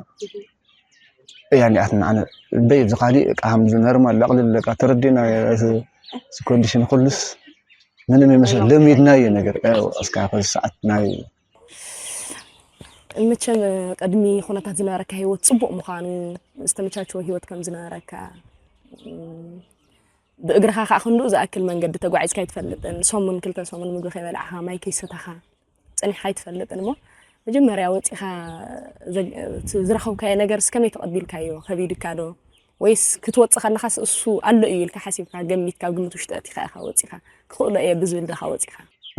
እያ እኒኣትና። ኣነ በይ እዚ ካሊእ በቃ ከምዚ ነርማል ለቕልል በቃ ተረዲእና፣ እዚ፣ እዚ ኮንዲሽን ኩሉስ ምንም ይመስል ለሚድናዮ ነገር። ያው እስካ ከዚ ሰዓት ናይ መቸም ቅድሚ ኩነታት ዝነበረካ ህይወት ጽቡቕ ምዃኑ፣ ዝተመቻቸወ ህይወት ከም ዝነበረካ፣ እም፣ ብእግርኻ ከዓ ክንድኡ ዝኣክል መንገዲ ተጓዒዝካ ኣይትፈልጥን። ሰሙን፣ ክልተ ሰሙን ምግቢ ከይበላዕኻ፣ ማይ ከይሰተኻ፣ ጸኒሕካ ኣይትፈልጥን እሞ፣ መጀመርያ ወጺኻ ዘግ-፣ እቲ ዝረኸብካዮ ነገርስ ከመይ ተቐቢልካዮ? ከቢድካ ዶ? ወይስ ክትወጽእ ከለኻስ እሱ ኣሎ እዩ ኢልካ ሓሲብካ፣ ገሚትካ፣ ኣብ ግምት ውሽጢ ኣእቲኻ ኢኻ ወጺኻ? ክኽእሎ እየ ብዝብል ዲኻ ወጺኻ?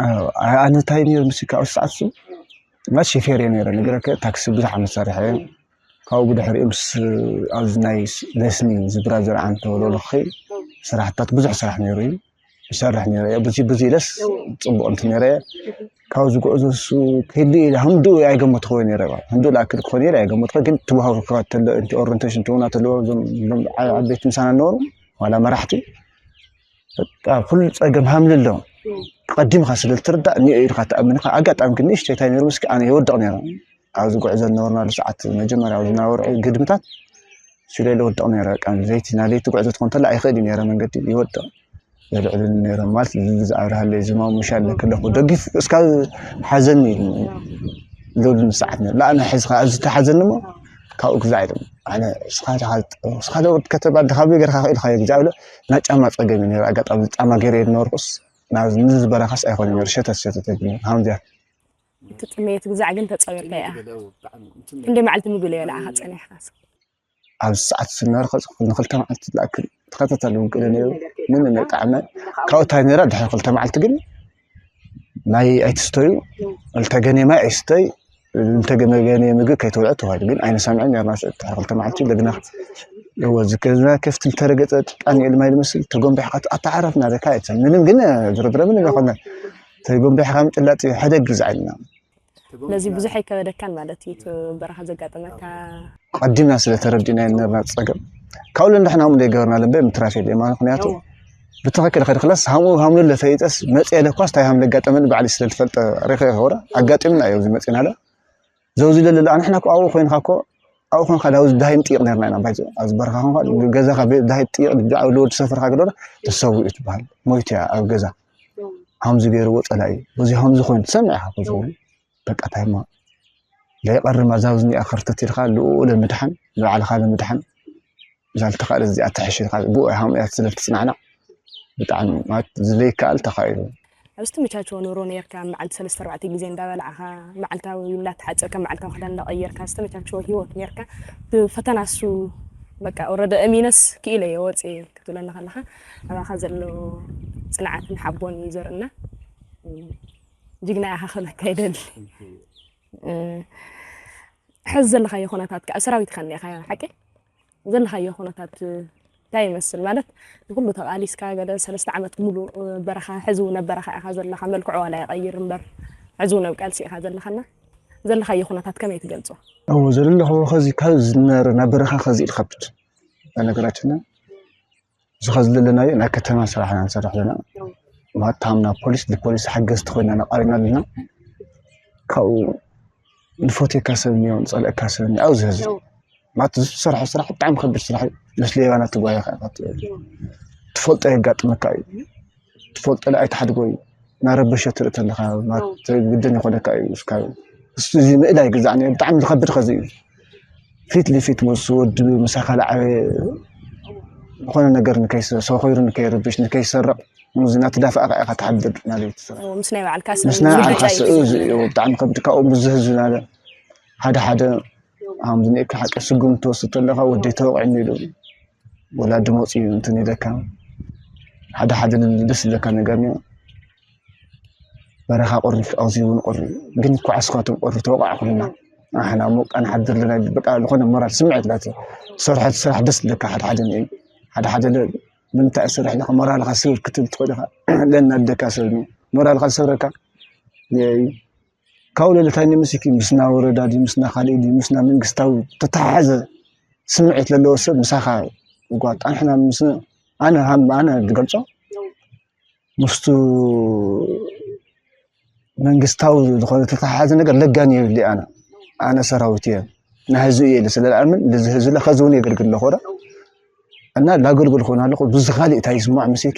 ኣዎ፣ ኣ-፣ ኣነ እንታይ ነይሩ ምስካ ኣብቲ ሰዓት እሱ፣ ማለት ሾፌር እየ ነይረ፣ ንገረከ፣ ታክሲ ብዙሕ ዓመት ሰሪሐ እየ። ካብኡ ብድሕሪኡ ምስ ኣብዚ ናይ ስ-፣ ለስኒ ዝብራ ዘርዓን ተወለወለኺ ስራሕታት ብዙሕ ስራሕ ነይሩ እዩ። ይሰርሕ ነይረ እየ። ብዙ፣ ብዙ ኢለስ እዎ። ጽቡቕ እንትን ነይረ እየ። እህ። ካብዚ ጉዕዞ እሱ ክህሉ ኢለ ህምድኡ ኣይገመትኩዎ ነይረ። ህምድኡ ላክል ክኾን ኢለ ኣይገመትኩ፣ ግን ትወሃቡ ክባት ተሎ፣ እቲ ኦሪንቴሽን ትህቡና ተለዎ፣ እዞም፣ እዞም ዓ-፣ ዓበይቲ ምሳና ነበሩ፣ ዋላ መራሕቲ። በቃ ኩሉ ጸገም ሃምልሎ። እዎ። ቀዲምካ ስለ እትርዳእ፣ እኒኦ ኢልካ ትኣምን ኢኻ። ኣጋጣሚ ግን ንእሽተይ እንታይ ነይሩ፣ ምስኪ ኣነ ይወድቕ ነይረ። ኣብዚ ጉዕዞ ዝነበርናሉ ሰዓት መጀመርያ ኣብ ዝነበሩ ግድምታት ሽለ ኢለ ወድቕ ነይረ። በቃ ለይቲ፣ ናይ ለይቲ ጉዕዞ ትኾን እንተላ ኣይኽእል እዩ ነይረ መንገዲ ይወድቕ። የልዕሉኒ ነይሮም ማለት እዚ ኣብርሃለይ ዝማሙ ሻለ ከለኹ ደጊፍ እስካብ ሓዘኒ ኢሉኒ። ዝብሉኒ ሰዓት ነይሩ። ላእና ሕዝኻ ኣብዚ ተሓዘኒ እሞ ካብኡ ግዛዕ ኢሎም። ኣነ እስኻ ኢኻ፣ እስኻ ዶ ወዲ ከተማ ዲኻ፣ ከመይ ጌርካ ክኢልካዮ ግዛዕ ኢለ። ናይ ጫማ ጸገም እዩ ነይሩ። ኣጋጣሚ ጫማ ገይረ እየ ዝነበርኩስ ናብ ንዝበረኻስ ኣይኮነ ነይሩ። ሸተት ሸተት የብለይን። ሃምዚያ። እቲ ጥሜት ግዛዕ ግን ተጸዊርካ እያ። ክንደይ መዓልቲ ምግቢ ለይበላዕኻ ጸኒሕካስ? ኣብዚ ሰዓት ዝነበረ ኸ-፣ ንኽልተ መዓልቲ ዝኣክል ተኸታታሊ ውግእ ነይሩ። ምንም ኣይጠዓመ። ካብኡ እንታይ ነይራ? ድሕሪ ክልተ መዓልቲ ግን ማይ ኣይትስተዩ፣ ዝተገነ ማይ ኣይስተይ፣ ዝተገነ ምግቢ ከይትበልዑ ተባሂሉ። ግን ኣይንሰምዕን ነይርና። ድሕሪ ክልተ መዓልቲ እንደገና እወ፣ ዝከ-፣ ከፍቲ ዝተረገጸ ጣንኤል ማይ ዝመስል ተጎንቢሕካ ኣተዓረፍና። ደካ ኣይትሰምዕ። ምንም ግን ዝረብረ ምንም ኣይኮነ። ተጎንቢሕካ ምጭላጥ እዩ፣ ሕደግ ግዛዕ ኢልና። ስለዚ ብዙሕ ኣይከበደካን ማለት እዩ፣ እቲ በረኻ ዘጋጠመካ? ቀዲምና ስለ ተረዲእናዮ ነርና ጸገም። ካብኡ ንሕና እውን ዘይገበርና ለምበ ምትራፍ የለ ማለት፣ ምኽንያቱ ብትኽክል ከድክለስ ሃሙ፣ ሃሙ ለፈይጠስ መጽ የለ ኳስ ታይ ሃም ለጋጠመን ባዕሊ ስለ ዝፈልጠ ሬኸ ይኸውረ ኣጋጢምና እዩ፣ እዚ መጽና ለ ዘውዚ ለለ ንሕና እኮ ኣብኡ ኮይንካ እኮ ኣብኡ ኮንካ ዳውዝ ዳሂን ጥይቕ ነርና ኢና ባይዘ ኣብዚ በረኻ ኮንካ ገዛኻ ዳሂን ጥይቕ ድጃ ኣብ ልወድ ሰፈርካ ገለና ተሰዊኡ ትበሃል ሞይቱ እያ ኣብ ገዛ። ከምዚ ገይርዎ ጸላኢ በዚ ከምዚ ኮይኑ ትሰምዕ ኢኻ ክዝብሉ በቃ ታይማ ለይቐርም ኣዛውዝኒ ኣኸርተት ኢልካ ልኡ ለምድሓን ንባዕልኻ ለምድሓን እዛ ልተኻእለት እዚኣ ተሕሽ ኢልካ ብኡ ሃምእያት ስለ ትጽናዕናዕ ብጣዕሚ ማለት ዝለይከኣል ተኻኢሉ። ኣብ ዝተመቻቸወ ኑሮ ነርካ መዓልቲ ሰለስተ ኣርባዕተ ግዜ እንዳበላዕኻ መዓልታዊ እንዳተሓፀብካ መዓልታዊ ክዳን እንዳቐየርካ ዝተመቻቸወ ህይወት ነርካ። እቲ ፈተና እሱ በቃ ወረደ እሚነስ ክኢለ እየ ወፅየ ክትብለና ከለኻ ኣባኻ ዘሎ ፅንዓትን ሓቦን እዩ ዘርእና። ጅግና ኢኻ ክብለካ ይደሊ። ሕዚ ዘለኻዮ ኩነታት ከዓ ሰራዊት ኢኻ እኒኻ ሓቂ ዘለኻዮ ኩነታት እንታይ ይመስል ማለት ንኩሉ ተቓሊስካ ገለ ሰለስተ ዓመት ሙሉ በረኻ ሕዚ እውን ኣብ በረኻ ኢኻ ዘለኻ መልክዑ ዋላ ይቐይር እምበር ሕዚ እውን ኣብ ቃልሲ ኢኻ ዘለኻና ዘለኻዮ ኩነታት ከመይ ትገልጾ? እዎ ዘለኹ ከዚ ካብ ዝነበረ ናብ በረኻ ከዚ ኢልካ ብት ነገራችን እዚ ኸዚ ዘለናዮ ናይ ከተማ ስራሕ ኢና ንሰርሕ ዘለና ማታም ናብ ፖሊስ ንፖሊስ ሓገዝቲ ኮይና ናቃሪና ኣለና ካብኡ ንፎቴካ ሰብ እኒኦ ንፀልእካ ሰብ እኒኦ ኣብዚ ህዝቢ ማለት ዝሰርሖ ስራሕ ብጣዕሚ ከቢድ ስራሕ እዩ ምስ ሌባና ትጓየ ትፈልጦ የጋጥመካ እዩ ትፈልጦ ለ ኣይትሓድጎ እዩ እናረበሸ ትርኢ ተለካ ግድን ይኮነካ እዩ እስካ እዚ ምእላይ ግዛዕ ብጣዕሚ ዝከብድ ከዚ እዩ ፊት ንፊት ምስ ወዲ ምሳኻ ለዓበየ ዝኾነ ነገር ንከይሰኺሩ ንከይርብሽ ንከይሰርቕ እዚ እናተዳፋእካ ኢኻ ትሓድር ማለት እዩ። ምስ ናይ ባዕልካ ሰብ ምስ ናይ ባዕልካ ዝብጫ እዩ ሰብ እዚ እዩ ብጣዕሚ ከብድ ካብኡ ምስ ዝህዝና ሓደ ሓደ ኣም ዝኒኤካ ሓቂ ስጉም ትወስድ ተለካ ወደይ ተወቂዕኒ ኢሉ ወላዲ መፅኡ እንትን ኢለካ ሓደ ሓደ ደስ ዝብለካ ነገር እኒኦ በረኻ ቁሪ ኣብዚ እውን ቁሪ ግን እኳ እስኻቶም ቁሪ ተወቃዕኩምና ኣሕና ሞቃ ንሓድር ኣለና በቃ ዝኾነ ሞራል ስምዒት ላት ዝሰርሖ ስራሕ ደስ ዝብለካ ሓደ ሓደ እኒኦ ሓደ ሓደ ለ ንምንታይ እሰርሕ ኣለካ ሞራልካ ስብር ክትብል ትኽእል ኢኻ ለናደካ ሰብ እኒኦ ሞራልካ ዝሰብረካ ካብኡ ለለ ታይ ምስኪ ምስና ወረዳ ድዩ ምስና ካልእ ድዩ ምስና መንግስታዊ ተተሓሓዘ ስምዒት ለለዎ ሰብ ምሳኻ ጓጣ ንሕና ምስ ኣነ ሃም ኣነ ዝገልጾ ምስቱ መንግስታዊ ዝኾነ ተተሓሓዘ ነገር ለጋን የብሊ ኣነ ኣነ ሰራዊት እየ ንህዝቢ እየ ስለ ዝኣምን እዚ ህዝቢ ከዚ እውን የገልግል ኣለኹ እና ላገልግል ክኾን ኣለኹ ብዚ ካሊእ እንታይ ይስማዕ ምስኪ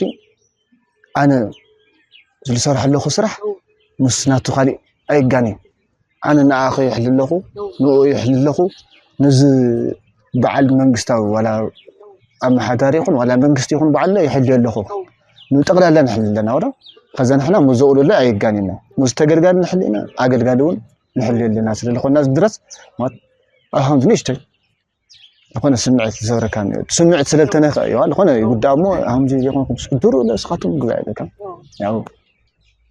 ኣነ ዝሰርሕ ኣለኹ ስራሕ ምስ ናቱ ካሊእ ኣይጋነን ኣነ ንኣኸ ይሕል ኣለኹ ንኡ ይሕል ኣለኹ ነዚ በዓል መንግስታዊ ዋላ ኣመሓዳሪ ይኹን ዋላ መንግስቲ ይኹን በዓል ይሕል ኣለኹ ንጠቕላላ ንሕል ኣለና ወዶ ከዛ ንሕና ሙዘቕሉለ ኣይጋንና ሙዝ ተገልጋሊ ንሕል ኢና ኣገልጋሊ እውን ንሕል ኣለና ስለ ዝኾና ድረስ ኣብ ከምዚ ንእሽተይ ዝኾነ ስምዒት ዝሰብረካ ስምዒት ስለ ዝተነክአ እዩ ዝኾነ ይጉዳእ እሞ ከምዚ ዘይኮንኩም ስድሩ ንስኻትኩም ግዛእ ኢለካ ያው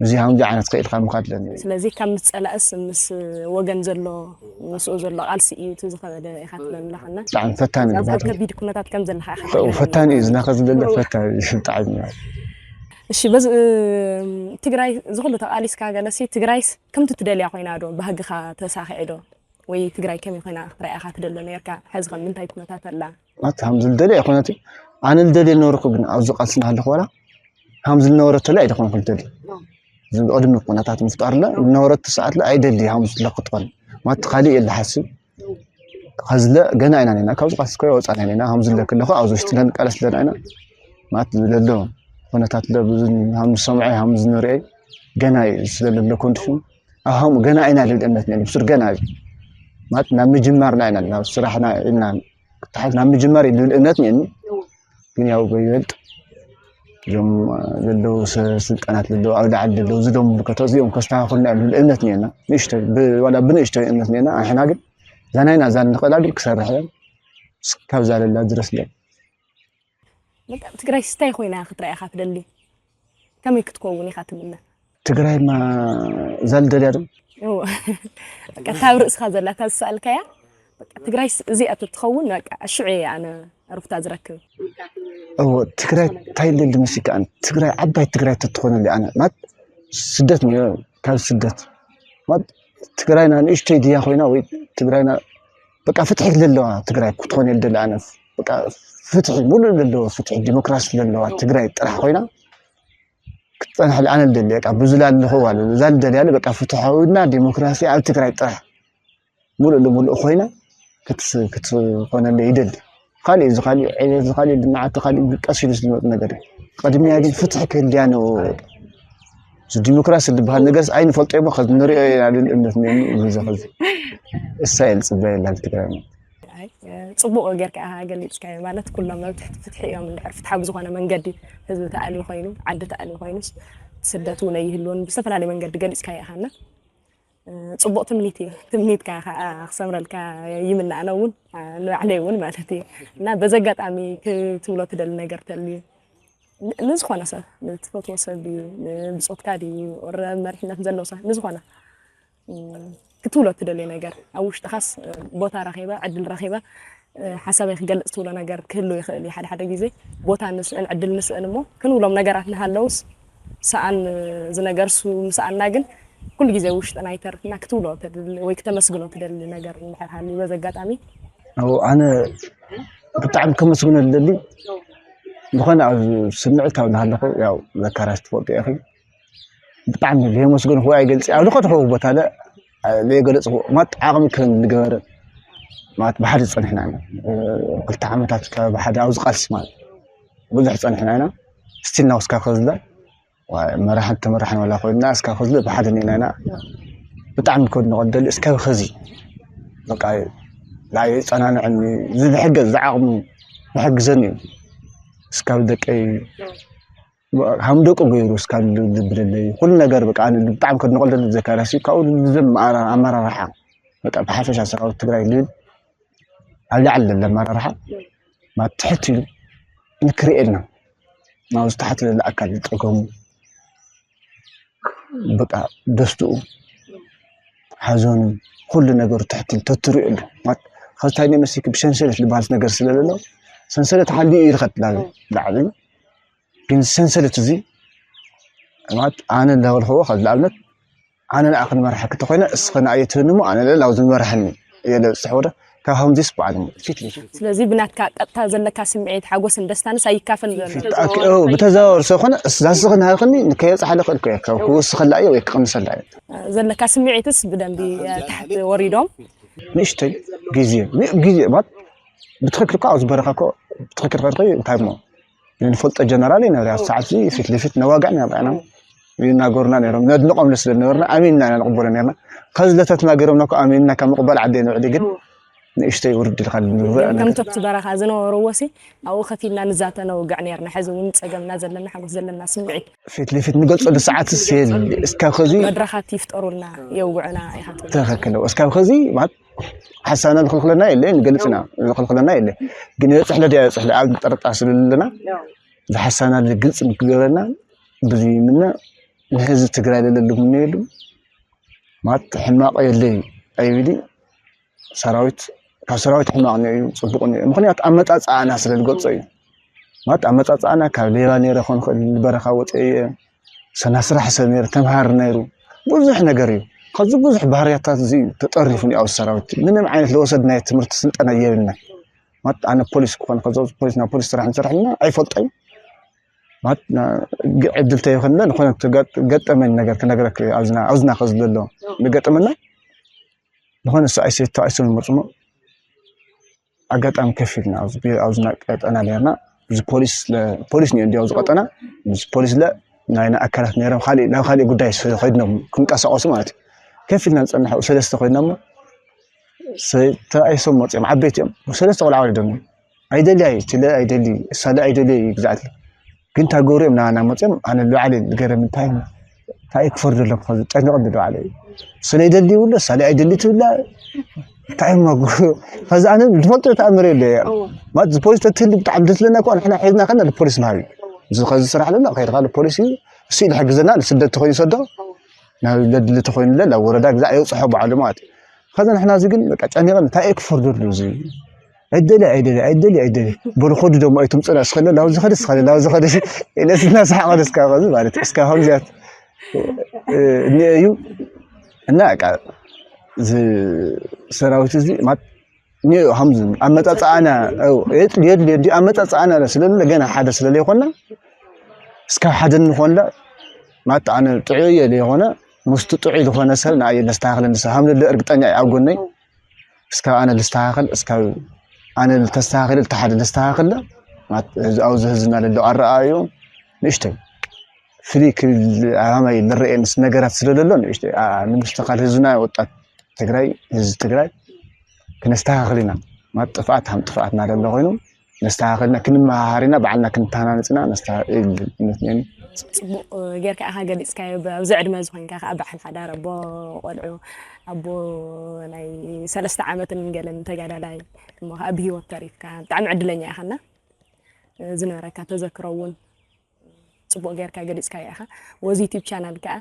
እዚ ከምዚ ዓይነት ከኢልካ ምኻድ ለኒ ስለዚ ካብ ምስ ፀላእስ ምስ ወገን ዘሎ ምስኡ ዘሎ ቃልሲ እዩ እቲ ዝኸበደ ኢኻ ትብለኒ ኣለኻና ብጣዕሚ ፈታኒ እዩ ኣብ ማለት ከቢድ ኩነታት ከም ዘለኻ ኢኻ ትብለኒ ፈታኒ እዩ ኣለኻ። ዝናኸ ዝለለ ፈታኒ እዩ ብጣዕሚ ማለት እሺ በዚ ትግራይ ዝኹሉ ተቃሊስካ ገለሲ ትግራይስ ከምቲ ትደልያ ኮይና ዶ ባህግኻ ተሳኺዐ ዶ ወይ ትግራይ ከመይ ኮይና ክትረኣያ ኢኻ ትደሎ ነርካ? ሕዚ ከ ምንታይ ኩነታት ኣላ? ኣቲ ሃም ዝልደልያ ኣይኮነትን። ኣነ ዝደልየ ዝነበርኩ ግን ኣብዚ ቃልሲ እናሃለኹ ዋላ ሃም ዝልነበረቶ ላይ ኣይደኾንኩ ዝደልየ። እዚ ብቕድሚ ኩነታት ምፍጣር ለ ዝነበረቶ ሰዓት ለ ኣይደሊ ሃም ዝለኩ ትኾን። ማት ካሊእ የለ ሓስብ። ኸዝለ ገና ኢና ኔና ካብዚ ቃልሲ ኮይ ወፃና ኔና ሃም ዝለክ ኣለኹ ኣብዚ ውሽጢ ለን ቃለስ ለና ኢና። ማት ዝለሎ ኩነታት ለ ብዙ ሃም ዝሰምዐ ሃም ዝንሪኤ ገና እዩ ስለለሎ ኮንዲሽን ኣሃሙ ገና ኣይና ልብል እምነት ነን ብሱር ገና እዩ ማለት ናብ ምጅማርና ኣይና ናብ ስራሕና ኢልና ክትሓት ናብ ምጅማር እዩ ልብል እምነት ነኒ ግን ያው በይበልጥ እዞም ዘለዉ ስልጣናት ዘለዉ ኣብ ላዕሊ ዘለዉ ዝደሙ ከተዚኦም ከስተካክሉና እዮም ልብል እምነት ነና ንእሽተይ ዋላ ብንእሽተይ እምነት ነና ኣሕና ግን እዛ ናይና እዛ ንኽእላ ግን ክሰርሕ እዮም ካብ ዛለላ ድረስ እዮም በቃ ትግራይ ስታይ ኮይና ክትረኣኻ ትደሊ ከመይ ክትከውን ኢኻ ትምነ ትግራይማ እዛ ልደልያ ዶ እወ በቃ ካብ ርእስኻ ዘላ ካብ ዝሰኣልካያ በቃ ትግራይ እዚኣ ተትኸውን በቃ ሽዑ እየ ኣነ ዕርፍታ ዝረክብ እዎ ትግራይ እንታይ ልል ምስካ ኣነ ትግራይ ዓባይ ትግራይ ተትኾነሉ ኣነ ማለት ስደት ነ ካብ ስደት ማለት ትግራይና ንእሽተይ ድያ ኮይና ወይ ትግራይና በቃ ፍትሒ ለለዋ ትግራይ ክትኾን የለ ኣነ በቃ ፍትሒ ሙሉእ ለለዎ ፍትሒ ዲሞክራሲ ለለዋ ትግራይ ጥራሕ ኮይና ክትፀንሐ ኣነ ልደሊ በቃ ብዙ ላለኹ ዋለ እዛ ልደልያ በቃ ፍትሓዊና ዲሞክራሲ ኣብ ትግራይ ጥራሕ ሙሉእ ልሙሉእ ኮይና ክትስ- ክትኾነለ ይደሊ። ካልእ እዚ ካልእ ዕቤት፣ እዚ ካልእ ልምዓት፣ ካልእ ቀስ ኢሉ ዝመፅ ነገር እዩ። ቅድሚያ ግን ፍትሒ ክህልያ ነው። እዚ ዲሞክራሲ ዝበሃል ነገርስ ኣይንፈልጦ እሞ ከዚ ንሪኦ ኢና ልብል እምነት እኒአኒ። እዚ ኸዚ እሳ እየ ዝፅበየላ ንትግራይ። ኣይ፣ ጽቡቕ ጌርካ ኢኻ ገሊጽካዮ። ማለት ኩሎም ኣብ ትሕቲ ፍትሒ እዮም እንድሕር ፍትሓዊ ዝኾነ መንገዲ ህዝቢ ተኣልዩ ኮይኑ፣ ዓዲ ተኣልዩ ኮይኑስ፣ ስደት እውን ኣይህልውን። ብዝተፈላለየ መንገዲ ገሊጽካዮ ኢኻና። ጽቡቕ ትምኒት እዩ። ትምኒትካ ከዓ ክሰምረልካ ይምነ፣ ኣነ እውን ንባዕለይ እውን ማለት እዩ። እና በዚ ኣጋጣሚ ክትብሎ ትደሊ ነገር ተልዩ? ንዝኾነ ሰብ፣ ንትፈትዎ ሰብ ድዩ፣ ንብጾትካ ድዩ፣ ወረ መሪሕነት ዘለዎ ሰብ ንዝኾነ ክትብሎ ትደልዮ ነገር ኣብ ውሽጥኻስ ቦታ ረኺበ ዕድል ረኺበ ሓሳበይ ክገልፅ ትብሎ ነገር ክህሉ ይኽእል እዩ። ሓደ ሓደ ግዜ ቦታ ንስእን ዕድል ንስእን እሞ ክንብሎም ነገራት እናሃለውስ ሰኣን ዝነገርሱ ምሰኣና ግን ኩሉ ግዜ ውሽጥና ይተርፍና ክትብሎ ትደሊ ወይ ክተመስግኖ ትደሊ ነገር እንድሕር ሃልዩ በዚ ኣጋጣሚ ኣነ ብጣዕሚ ከመስግኖ ዝደሊ ዝኾነ ኣብ ስምዒታዊ እናሃለኹ ያው ዘካራሽ ትፈልጡ ኢኺ ብጣዕሚ ዘየመስገንኹ ኣይገልፅ ኣብ ዝኾነ ቦታ ለ ዘየገለፅኹ ማለት ዓቕሚ ከም ዝገበረ ማለት ብሓደ ዝፀንሕና ኢና ክልተ ዓመታት ካብ ሓደ ኣብዚ ቃልሲ ማለት ብዙሕ ፀንሕና ኢና ስቲልና እስካብ ከዝለ መራሕን ተመራሕን ዋላ ኮይንና እስካብ ከዝለ ብሓደ ኔና ኢና ብጣዕሚ ከድንቆ ደሊ እስካብ ከዚ በቃ ላየ ፀናንዐኒ ዝሕገዝ ዝዓቕሙ ዝሕግዘኒ እዩ እስካብ ደቀይ ከም ደቁ ገይሩ እስካብ ዝብለለይ ኩሉ ነገር በቃ ኣነ ብጣዕሚ ከድንቆ ደሊ ዘካርያስ እዩ ካብኡ ዝዘም ኣመራርሓ በቃ ብሓፈሻ ሰራዊት ትግራይ ልብል ኣብ ላዕሊ ዘሎ ኣመራርሓ ናብ ትሕት ኢሉ ንክርእየልና ናብዚ ታሕቲ ዘሎ ኣካል ዝጠገሙ በቃ ደስትኡ ሓዘኑ ኩሉ ነገሩ ትሕት ኢሉ ተትሪኡ ኣሎ ማለት ካብዚ እንታይ መሲክ ብሰንሰለት ዝበሃል ነገር ስለዘሎ ሰንሰለት ሓሊኡ ይልኸት ላዕሊ ግን ሰንሰለት እዚ ማለት ኣነ እንዳበልክዎ ካብ ንኣብነት ኣነ ንኣኺ ንመርሓኪ ተኾይነ እስኺ ንኣየ ትህብኒ እሞ ኣነ ለላው ዝመርሐኒ እየ ለብፅሕ ወደ ካብ ከምዚስ በዓል ፊት ንፊት ስለዚ ብናትካ ቀጥታ ዘለካ ስምዒት ሓጎስን ደስታንስ ኣይካፈል ዘሎ ብተዘዋወር ሰው ኮነ እዛ ስኺ ንሃብክኒ ንከየብፅሓ ልኽእል እኮ እየ ካብ ክወስኸላ እየ ወይ ክቕንሰላ እየ ዘለካ ስምዒትስ ብደንቢ ታሕቲ ወሪዶም ንእሽተይ ግዜ ግዜ ማለት ብትኽክል እኮ ኣብዚ በረኻ እኮ ብትኽክል ከድኸ እንታይ እሞ ንፈልጦ ጀነራል እዩ ነብሪ ኣብ ሰዓት ፊት ለፊት ነዋጋዕ ነብራና ይናገሩና ነሮም ነድንቆም ስለነበርና ኣሚንና ኢና ንቕበሎ ነርና ከዚ ለተትናገሮም ነኮ ኣሚንና ካብ ምቕባል ዓዲ ንውዕሊ ግን ንእሽተይ ውርድ ኢልካ ንርእ ከምቲ ኣብቲ በረኻ ዝነበርዎ ሲ ኣብኡ ከፊልና ንዛተ ነውግዕ ነርና ሕዚ እውን ፀገምና ዘለና ሓጎስ ዘለና ስምዒት ፊት ለፊት ንገልፀሉ ሰዓት ስየል እስካብ ከዚ መድረኻት ይፍጠሩልና የውግዑና ኢኻ ትብል ትኽክል እስካብ ከዚ ማለት ሓሳብና ዝኽልክለና የለ ንገልፅና ዝኽልክለና የለ ግን የፅሕለ ድያ የፅሕለ ኣብ ጠረጣ ስለለና ዝሓሳብና ግልፂ ንክገብረና ብዙ ይምነ ንህዝቢ ትግራይ ለለሉ ምነየሉ ማለት ሕማቕ የለይ ኣይብሊ ሰራዊት ካብ ሰራዊት ሕማቕ እዩ ፅቡቕ እዩ ምክንያቱ ኣመፃፅኣና ስለ ዝገልፆ እዩ ማለት ኣመፃፅኣና ካብ ሌባ ነይረ ኮን በረኻ ወፀ እየ ሰና ስራሕ ሰብ ነይሩ ተምሃር ነይሩ ብዙሕ ነገር እዩ ከዚ ብዙሕ ባህርያታት እዚ ተጠሪፉ ኣብ ሰራዊት ምንም ዓይነት ለወሰድናዮ ትምህርቲ ስልጠና የብልና ማለት ኣነ ፖሊስ ክኾን ከዚ ፖሊስ ናብ ፖሊስ ስራሕ ንሰርሕ ኣለና ኣይፈልጦ እዩ ማለት ዕድል ተይኮንለ ዝኾነ ገጠመኝ ነገር ክነግረክ ኣብዝና ከዚ ዘሎ ዝገጠመና ዝኾነ ሰብኣይ ሰበይቲ ተባኢሶም ይመፁሞ ኣጋጣሚ ከፍ ኢልና ኣብዚ ቢሮ ኣብዚ ቀጠና ኔርና እዚ ፖሊስ ፖሊስ ኒኦ እንዲያው ዝቀጠና ምስ ፖሊስ ለ ናይና ኣካላት ነይሮም ካሊእ ናብ ካሊእ ጉዳይ ኮይድኖም ክንቀሳቀሱ ማለት እዩ ከፍ ኢልና ንፀንሕ ሰለስተ ኮይድና እሞ ተባኢሶም መፅኦም ዓበይቲ እዮም ሰለስተ ቆልዓ ወሊዶም ኣይደልያ እዩ ትለ ኣይደሊ እሳለ ኣይደልዮ እዩ ግዛኣት ግን ታጎሪኦም ናና መፅኦም ኣነ ልባዕለ ገረም እንታይ እንታይ ክፈርደሎም ከዚ ጨንቕ ብልባዕለ እዩ ስለይደሊ ይብሎ ሳለ ኣይደሊ ትብላ እንታይ እሞ ከዚ ኣነ ዝፈልጦ ተኣምር የለ ማለት ፖሊስ ተትህሉ ብጣዕሚ ደስ ለና እኮ ንሕና ሒዝና ከና ንፖሊስ ንሃብ እዚ ከዚ ስራሕ ለና ከይድካ ንፖሊስ እዩ እሱ ኢሉ ሕግዘና ንስደት ተኮይኑ ሰዶ ናብ ለድሊ ተኮይኑለ ናብ ወረዳ ግዛዕ የውፅሖ በዓሉ ማለት እዩ ከዚ ንሕና እዚ ግን በቃ ጨኒቕን እንታይ እየ ክፈርደሉ እዚ ኣይደሊ ኣይደሊ ኣይደሊ ኣይደሊ በሉ ኸዱ ደሞ ኣይትምፅና እስኸለ ላብዚ ኸደ እስኸለ ላብዚ ኸደ ኢለስ እናሰሓቐ እስካ ኸዚ ማለት እስካ ከምዚያት እኒኦ እዩ እና በቃ እዚ ሰራዊት እዚ ማት እኒኦ ከምዚ ኣመፃፅኣና የድሊ የድሊ ኣመፃፅኣና ስለለ ገና ሓደ ስለለ ይኮና እስካብ ሓደ ንኾንላ ማት ኣነ ጥዑይ እየ ዘይኮነ ምስቲ ጥዑይ ዝኾነ ሰብ ንኣየ ለስተካክለኒ ሰብ ሃምለለ እርግጠኛ እዩ ኣብ ጎነይ እስካብ ኣነ ልስተኻኸል፣ እስካብ ኣነ ልተስተኻኸል፣ ልተሓደ ልስተኻኸል፣ ኣብዚ ህዝና ለሎ ኣረኣዩ ንእሽተይ ፍልይ ክብል ኣማይ ልረኤንስ ነገራት ስለለሎ ንእሽተይ ንምስትኻል ህዝና ወጣት ትግራይ ህዝቢ ትግራይ ክነስተኻኽል ኢና። ማለት ጥፍኣት ሃም ጥፍኣትና ለሎ ኮይኑ ነስተኻኽልና ክንመሃሃር ኢና፣ ባዕልና ክንተሃናነፅና ነስተኻኽል። ፅቡቅ ጌርካ ኢኻ ገሊፅካዮ። ኣብዚ ዕድመ ዝኾንካ ከዓ በዓል ሓዳር ኣቦ ቆልዑ ኣቦ ናይ ሰለስተ ዓመትን ገለን ተጋዳላይ እሞ ከዓ ብሂወት ተሪፍካ ብጣዕሚ ዕድለኛ ኢኻና። ዝነበረካ ተዘክሮ እውን ፅቡቅ ጌርካ ገሊፅካዮ ኢኻ። ወዚ ዩቲብ ቻናል ከዓ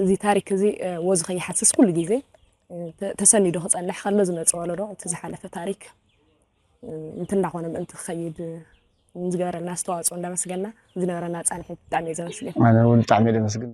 እዚ ታሪክ እዚ ወዚ ከይሓስስ ኩሉ ግዜ ተሰኒዱ ክፀንሕ ከሎ ዝመፀ ወለዶ እቲ ዝሓለፈ ታሪክ እንት እንዳኾነ ምእንቲ ክኸይድ ንዝገበረልና ኣስተዋፅኦ እንዳመስገና ዝነበረና ፃንሒት ብጣዕሚ እየ ዘመስግን። ኣነ እውን ብጣዕሚ እየ ዘመስግን።